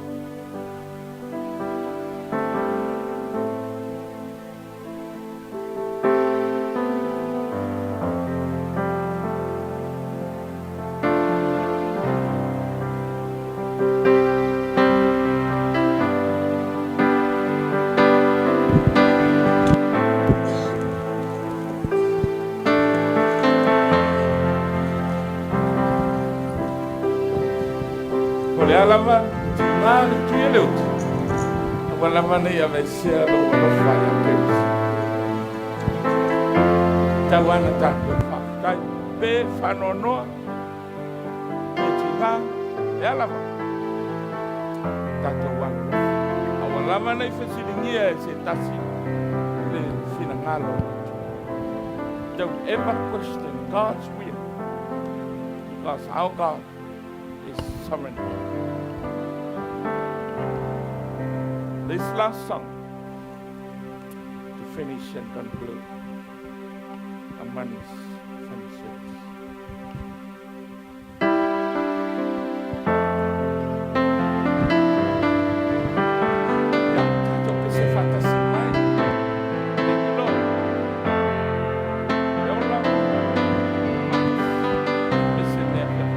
lava tiga le tui e le uta, aua lava ne i aveesea lou alofa ia te oe. E tatau lava ona tatou faafetai, pe faanoanoa, pe tiga, e a lava, tatou alolofa. Aua lava ne i fesiligia e se tasi le finagalo o le Atua. Don't ever question God's will because our God is sovereign. This last song to finish and conclude our money's funny service. Ia, tatou pese faatasi mai. Thank you, Lord. E ola, pese lea pea.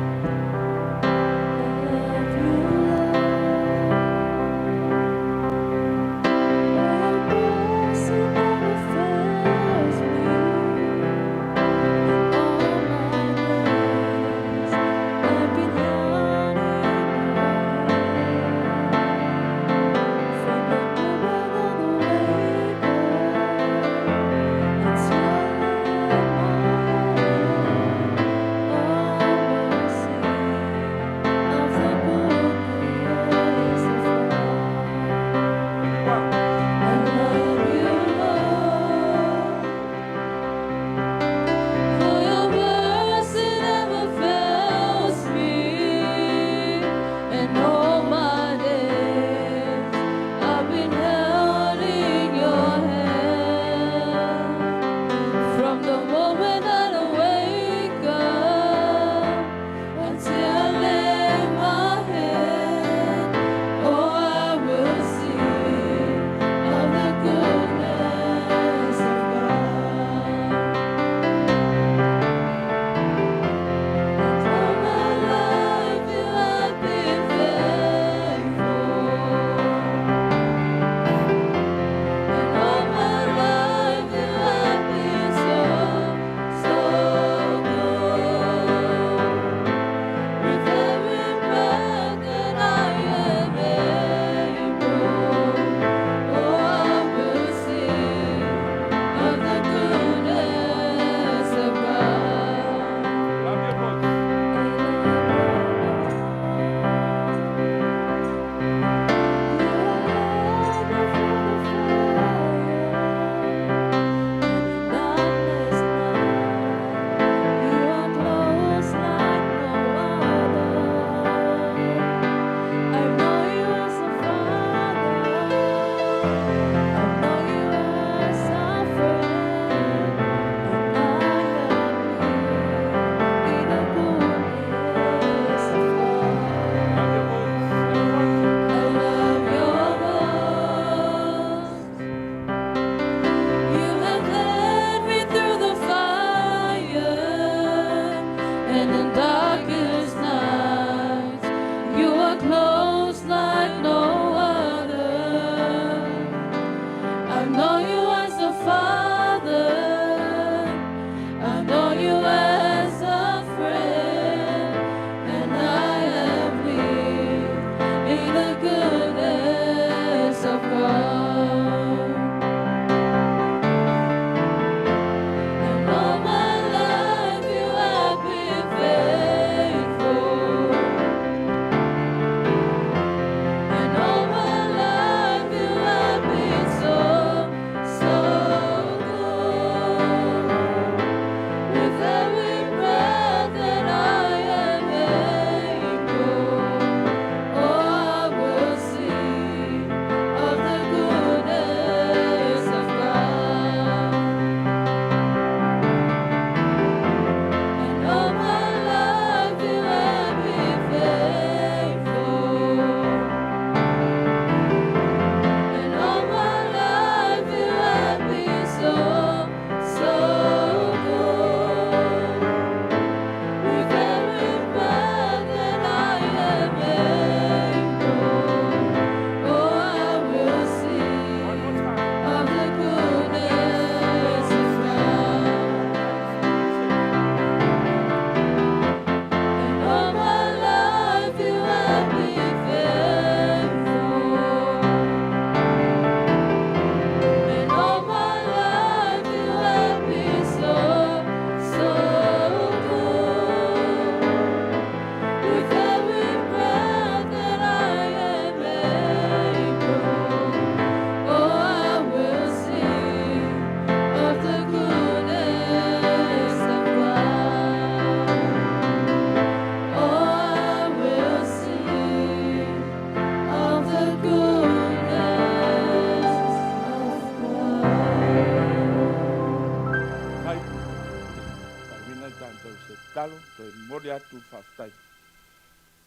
tatalo, toe momoli atu le faafetai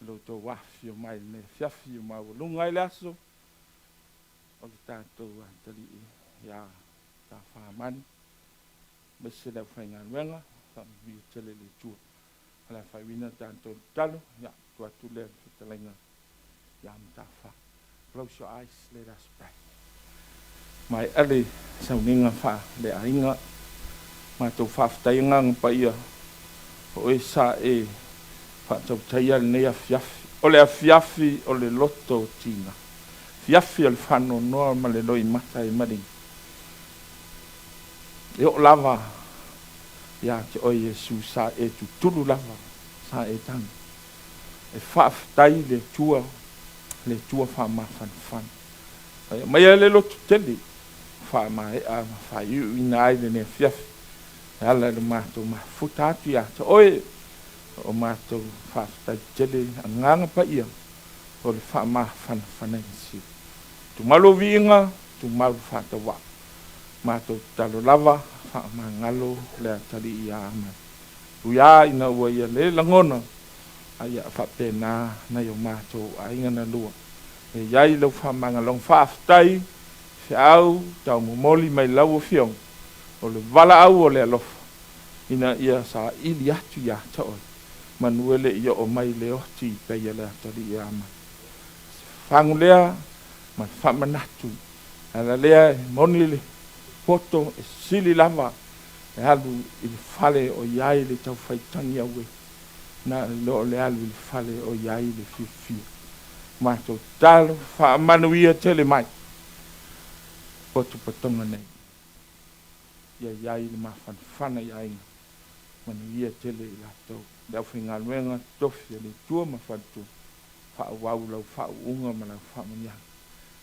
i lo outou afifio mai i lenei afiafi ua maualuga ai le aso o le tatou atalii ia Tafaamanu, aemaise le aufaigaluega, faamanuia tele le Atua. O le a faaiuina le tatou tatalo, ia, tuu atu lea i le fetalaiga ia Mataafa. Close your eyes, let us pray. Maea le sauniga faaleaiga, matou faafetai Agaga Paia o oe sa e faatautaia lenei afiafi. O le afiafi o le loto tiga, afiafi o le faanoanoa ma le loimata e maligi. E oo lava ia te oe Iesu sa e tutulu lava, sa e tagi. E faafetai i le Atua, le Atua faamafanafana. Ae aumaia le loto tele, faamaea ma faaiuiuina ai lenei afiafi, e ala i lo matou mafuta atu ia te oe, o matou faafetai tele, Agaga Paia o le faamafanafanaina sili. Tumau lou viiga, tumau le faatauvaa. Matou tatalo lava, faamagalo le atalii ia Amani. Ui a ina ua ia le lagona, a ia faapena nai o matou aiga na lua. E i ai lau faamagaloga faafetai, feau taumomoli mai lau Afioga, o le valaau o le alofa, ina ia saili atu ia te oe, manu e le i oo mai le oti i tai a le atalii Amani. Se fagu lea ma le faamanatu, ala lea e moni le poto e sili lava e alu i le fale o i ai le taufaitagi aue, na i lo le alu i le fale o i ai le fiafia. Matou tatalo, faamanuia tele mai potopotoga nei, ia i ai le mafanafana i aiga, manuia tele i latou, le aufaigaluega totofi a le Atua ma faletua, faaauau lau faauuga ma lau faamanuiaga.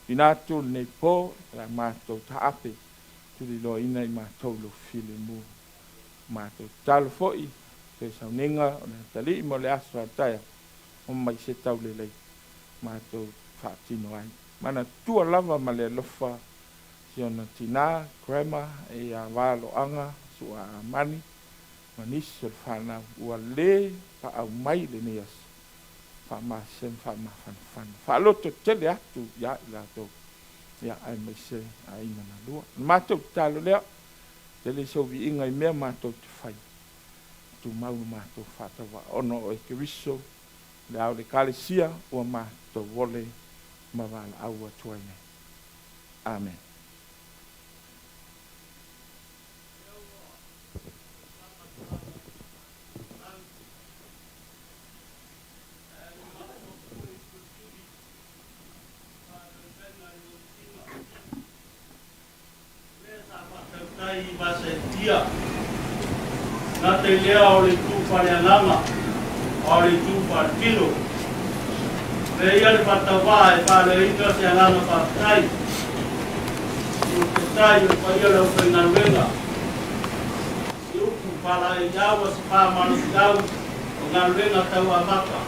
Tuuina atu lenei po i la matou taape tuliloaina i matou lou filemu. Matou tatalo foi toe sauniga o le atalii mo le aso a taeao omai se taulelei matou faatino ai. Manatua lava ma le alofa si ona tina, grandma, ia Valoaga Su'a Amani ma nisi o le fanau ua le paau mai lenei aso faamasese ma faamafanafana. Faaloto tele atu ia i latou ia aemaise aiga na lua. O le matou tatalo lea, tele sou viiga i mea matou te fai, tumau lo matou faatauvaa ona o oe Keriso, le Ao o le Ekalesia, ua matou ole ma valaau atu ai nei. Amen. Lea sa faatautai i Vasetia, gata i lea o le itu faaleagaga a o le itu faaletino. Lea ia le faatauvaa e faaleoina se agaga faafetai i o taitai o le paia o le aufaigaluega, se upu faalaeiau a se pāmalosiau o galuega tau amata.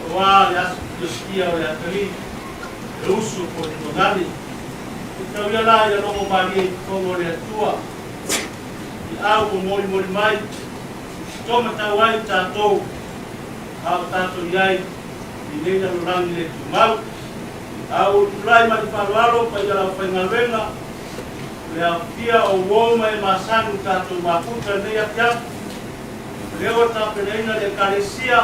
Aua le aso fiafia o le atalii, le uso po le tuagane. E tau ia la ia logo malie i fofoga o le Atua, i au ua molimoli mai, to matau ai tatou, a o tatou i ai i nei lalolagi le tumau. A ua ou tulai ma le faaaloalo paia le aufaigaluega, o le aofia o uo ma e masani o tatou mafuta i lenei afiafi. O lea ua tapenaina le Ekalesia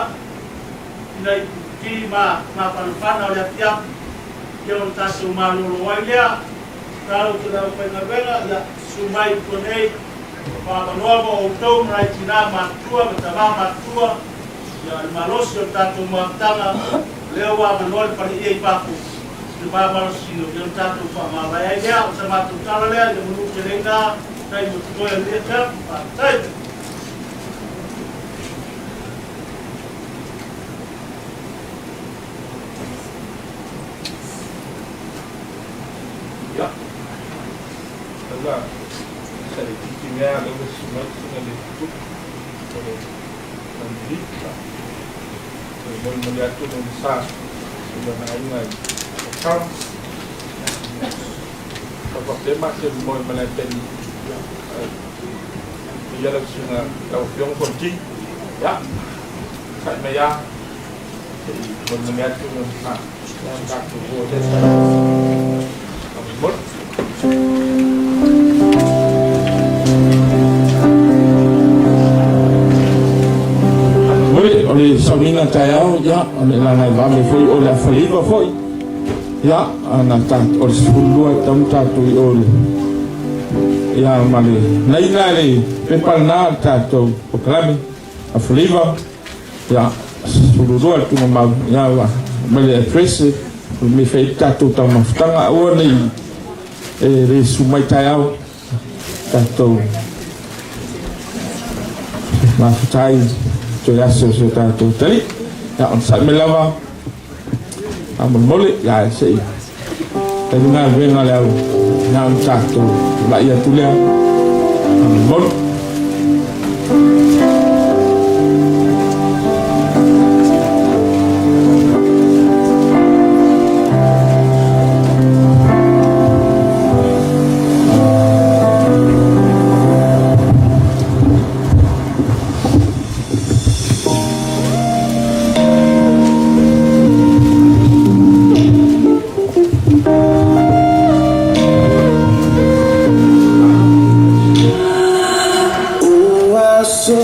i nai puti ma mafanafana o le afiafi, ia ona tatou malolo ai lea. Tatalo atu i le aufaigaluega, ia susu mai i tua nei, faamanoa mo outou ma nai tina matutua ma tama matutua, ia le malosi o le tatou mafutaga, o lea ua avanoa le faleia i fafo i le vamalosina, ia ona tatou faamavae ai lea. O sa matou tala lea, ia manu tele ina taimi o totoe o lenei afiafi. Faafetai. Ia, ala sa le titi mea lea ua susu mai susuga i le tupu o le family. Toe molimoli atu lona sa i lona aiga i Ottawa. Sa faapea matou moe ma le taimi. Ia, ia lau susuga lau Afioga Fonoti. Ia, onosai mai lava se i molimoli atu lona tatou oo lea taeao. Faamolemole. Oi, o le sauniga taeao, ia, o le laga e vave foi o le afaleiva foi. Ia, ana ta, o le 12 e tatau ona tatou i o i le, ia, ma le laina le pepa lena le tatou polokalame afaleiva. Ia, 12 le tuugamau, ia, ma le address o le mea e fai ai le tatou taumafataga, aua ne i e le susu mai taeao tatou mafuta ai toe aso o si o tatou Atalii. Ia, onosai mai lava faamolemole, ia se i fai le galuega a le au, ia ona tatou tulai atu lea faamolemole. Ua aso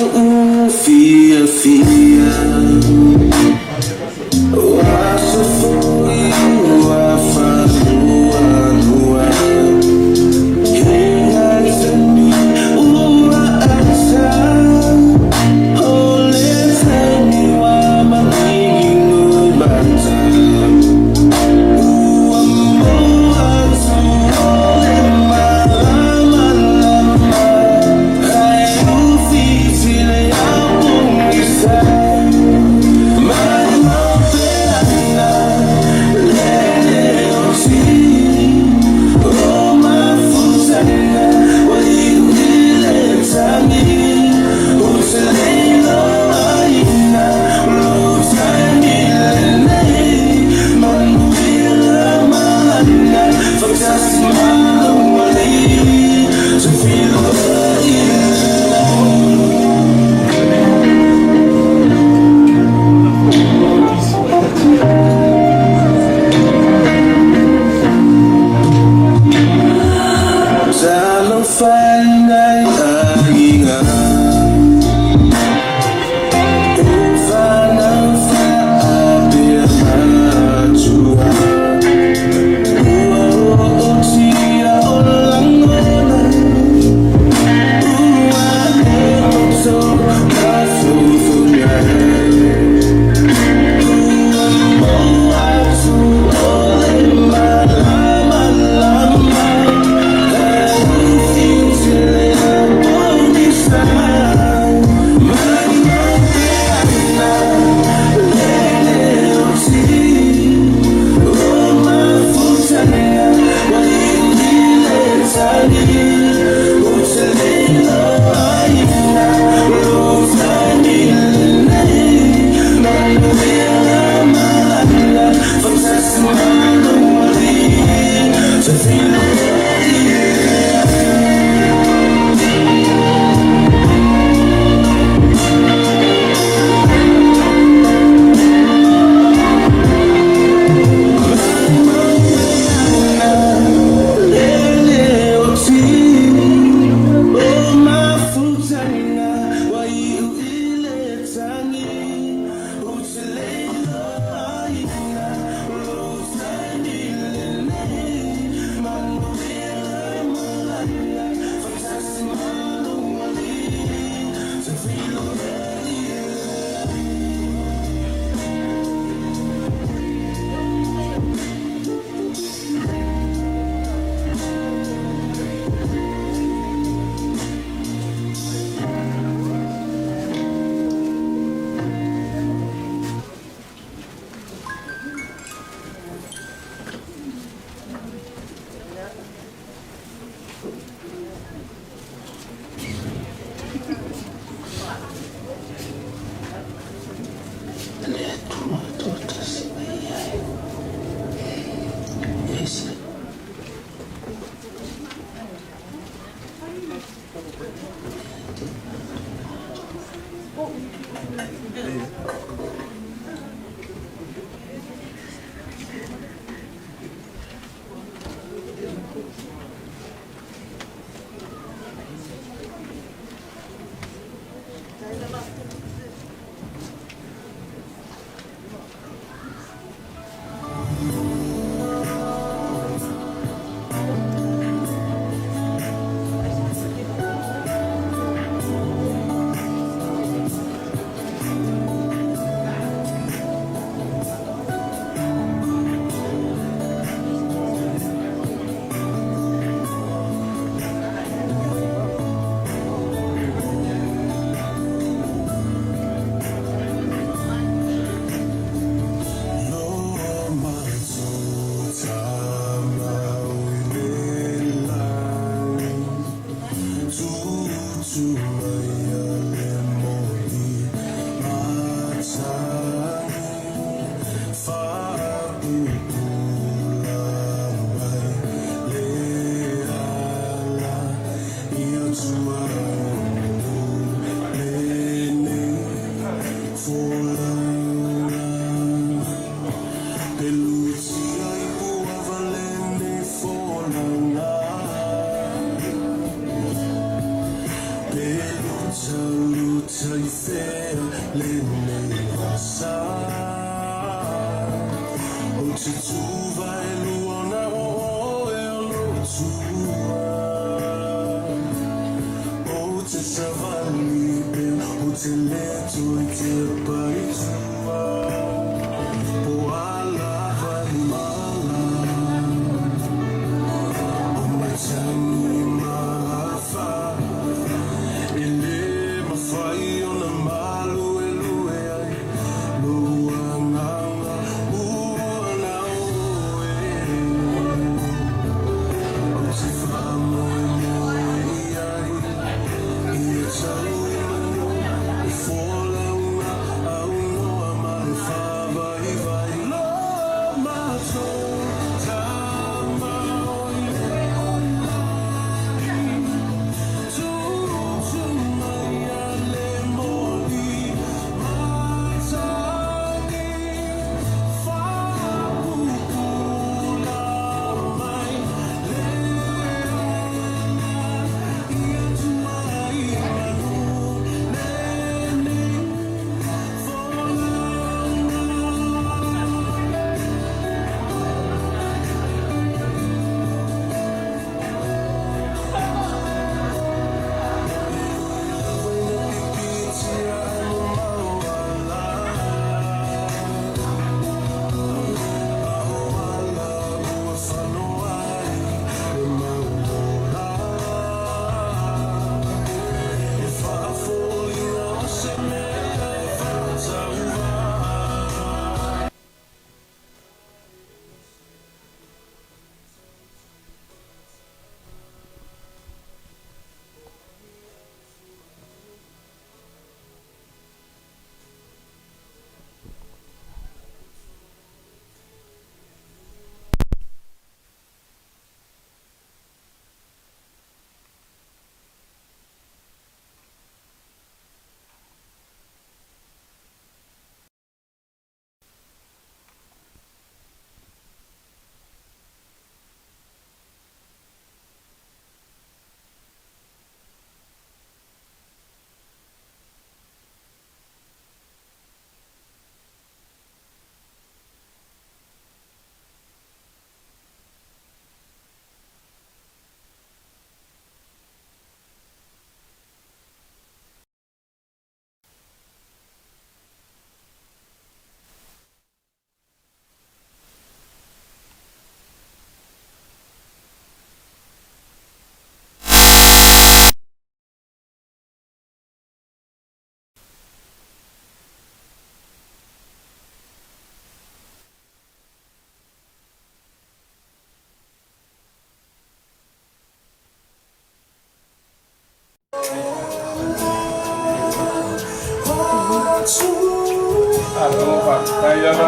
Malo faafetai lava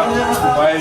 mai.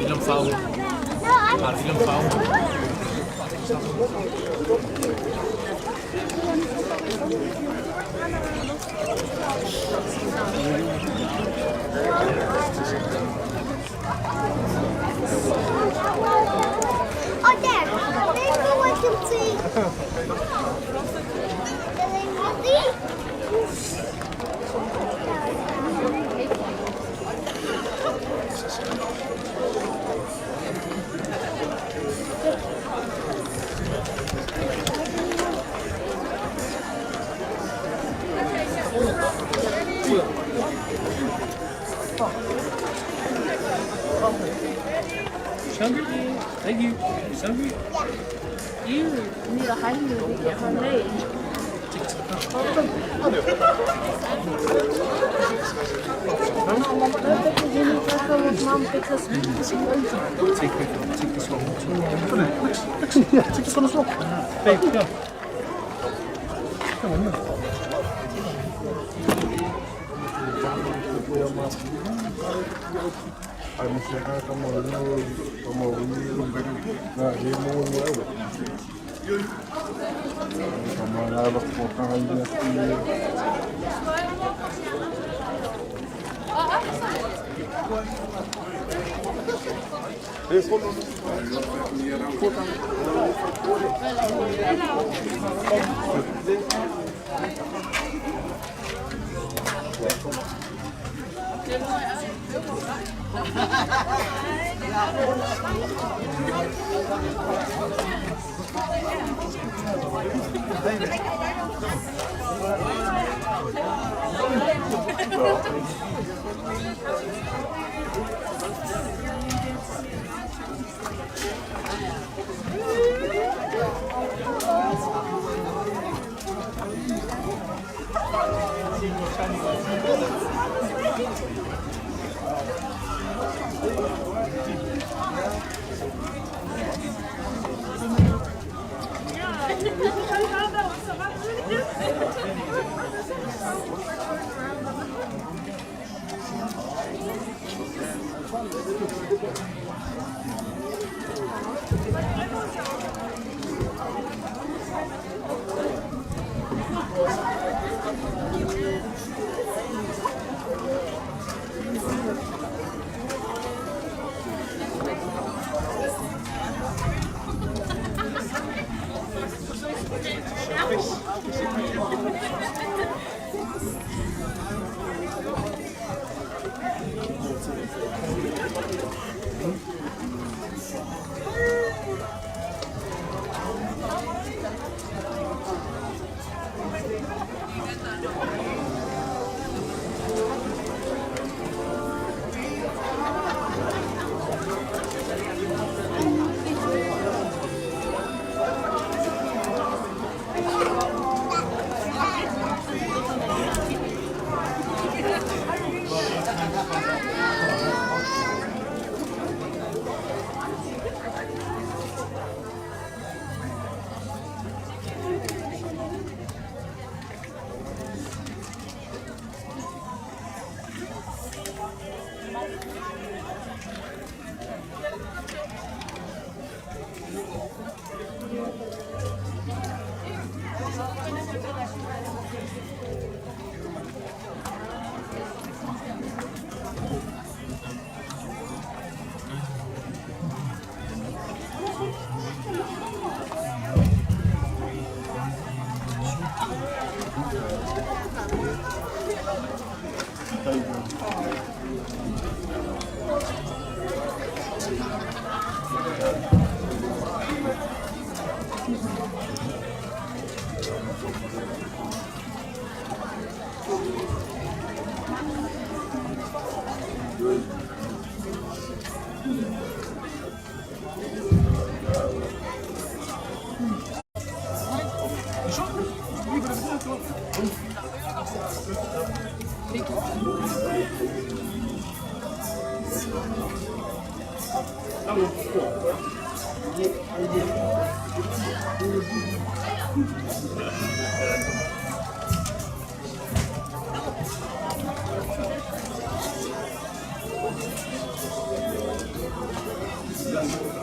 Oh, Dad, maybe we can see. Hungry? Thank you. You hungry? You need a high heel to get home late. Take, take this one. Yeah, take this one as well. Hey, go. Come on, Ai mo se ka ka mo no ka mo ni lo be na e mo mo e ka mo la ba ko ka ai ni Yeah.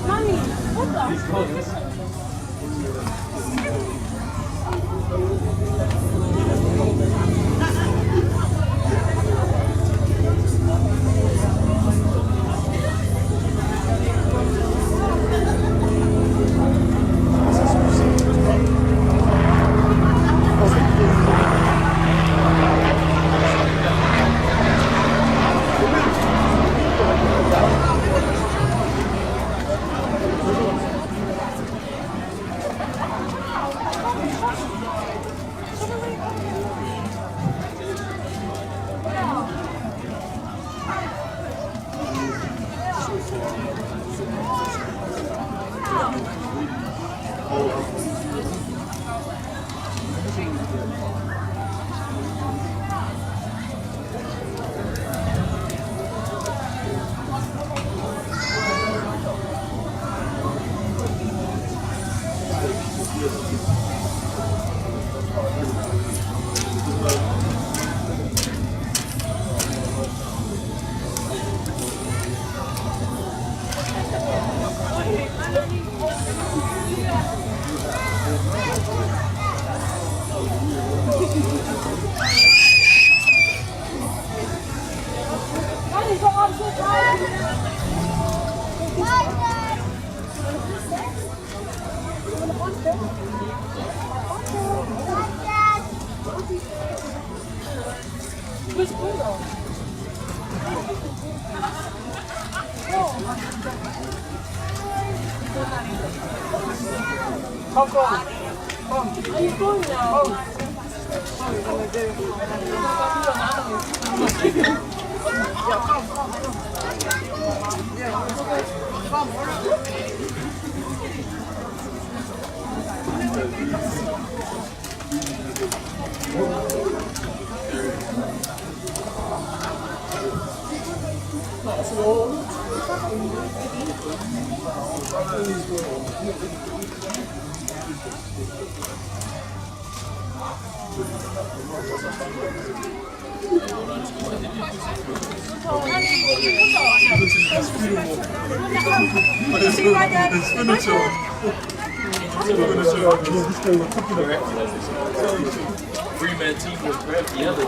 Mummy, what the? Come, come. Come. Are you going now? Yeah, come, come, come. Yeah, come. Three-man team will grab the other.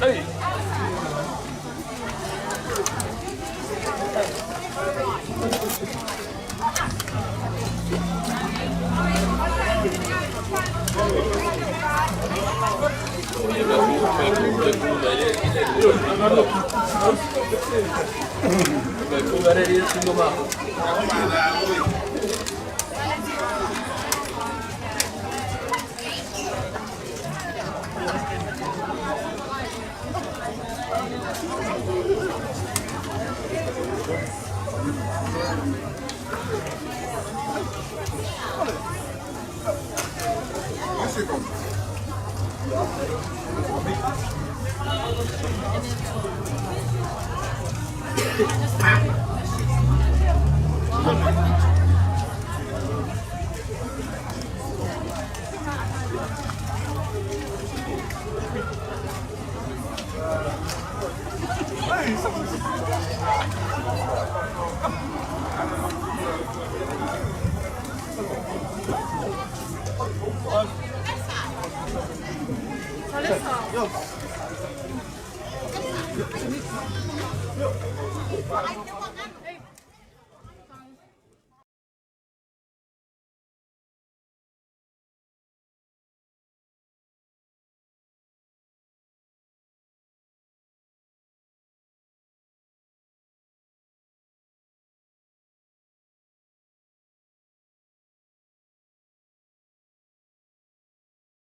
Hey! Yo.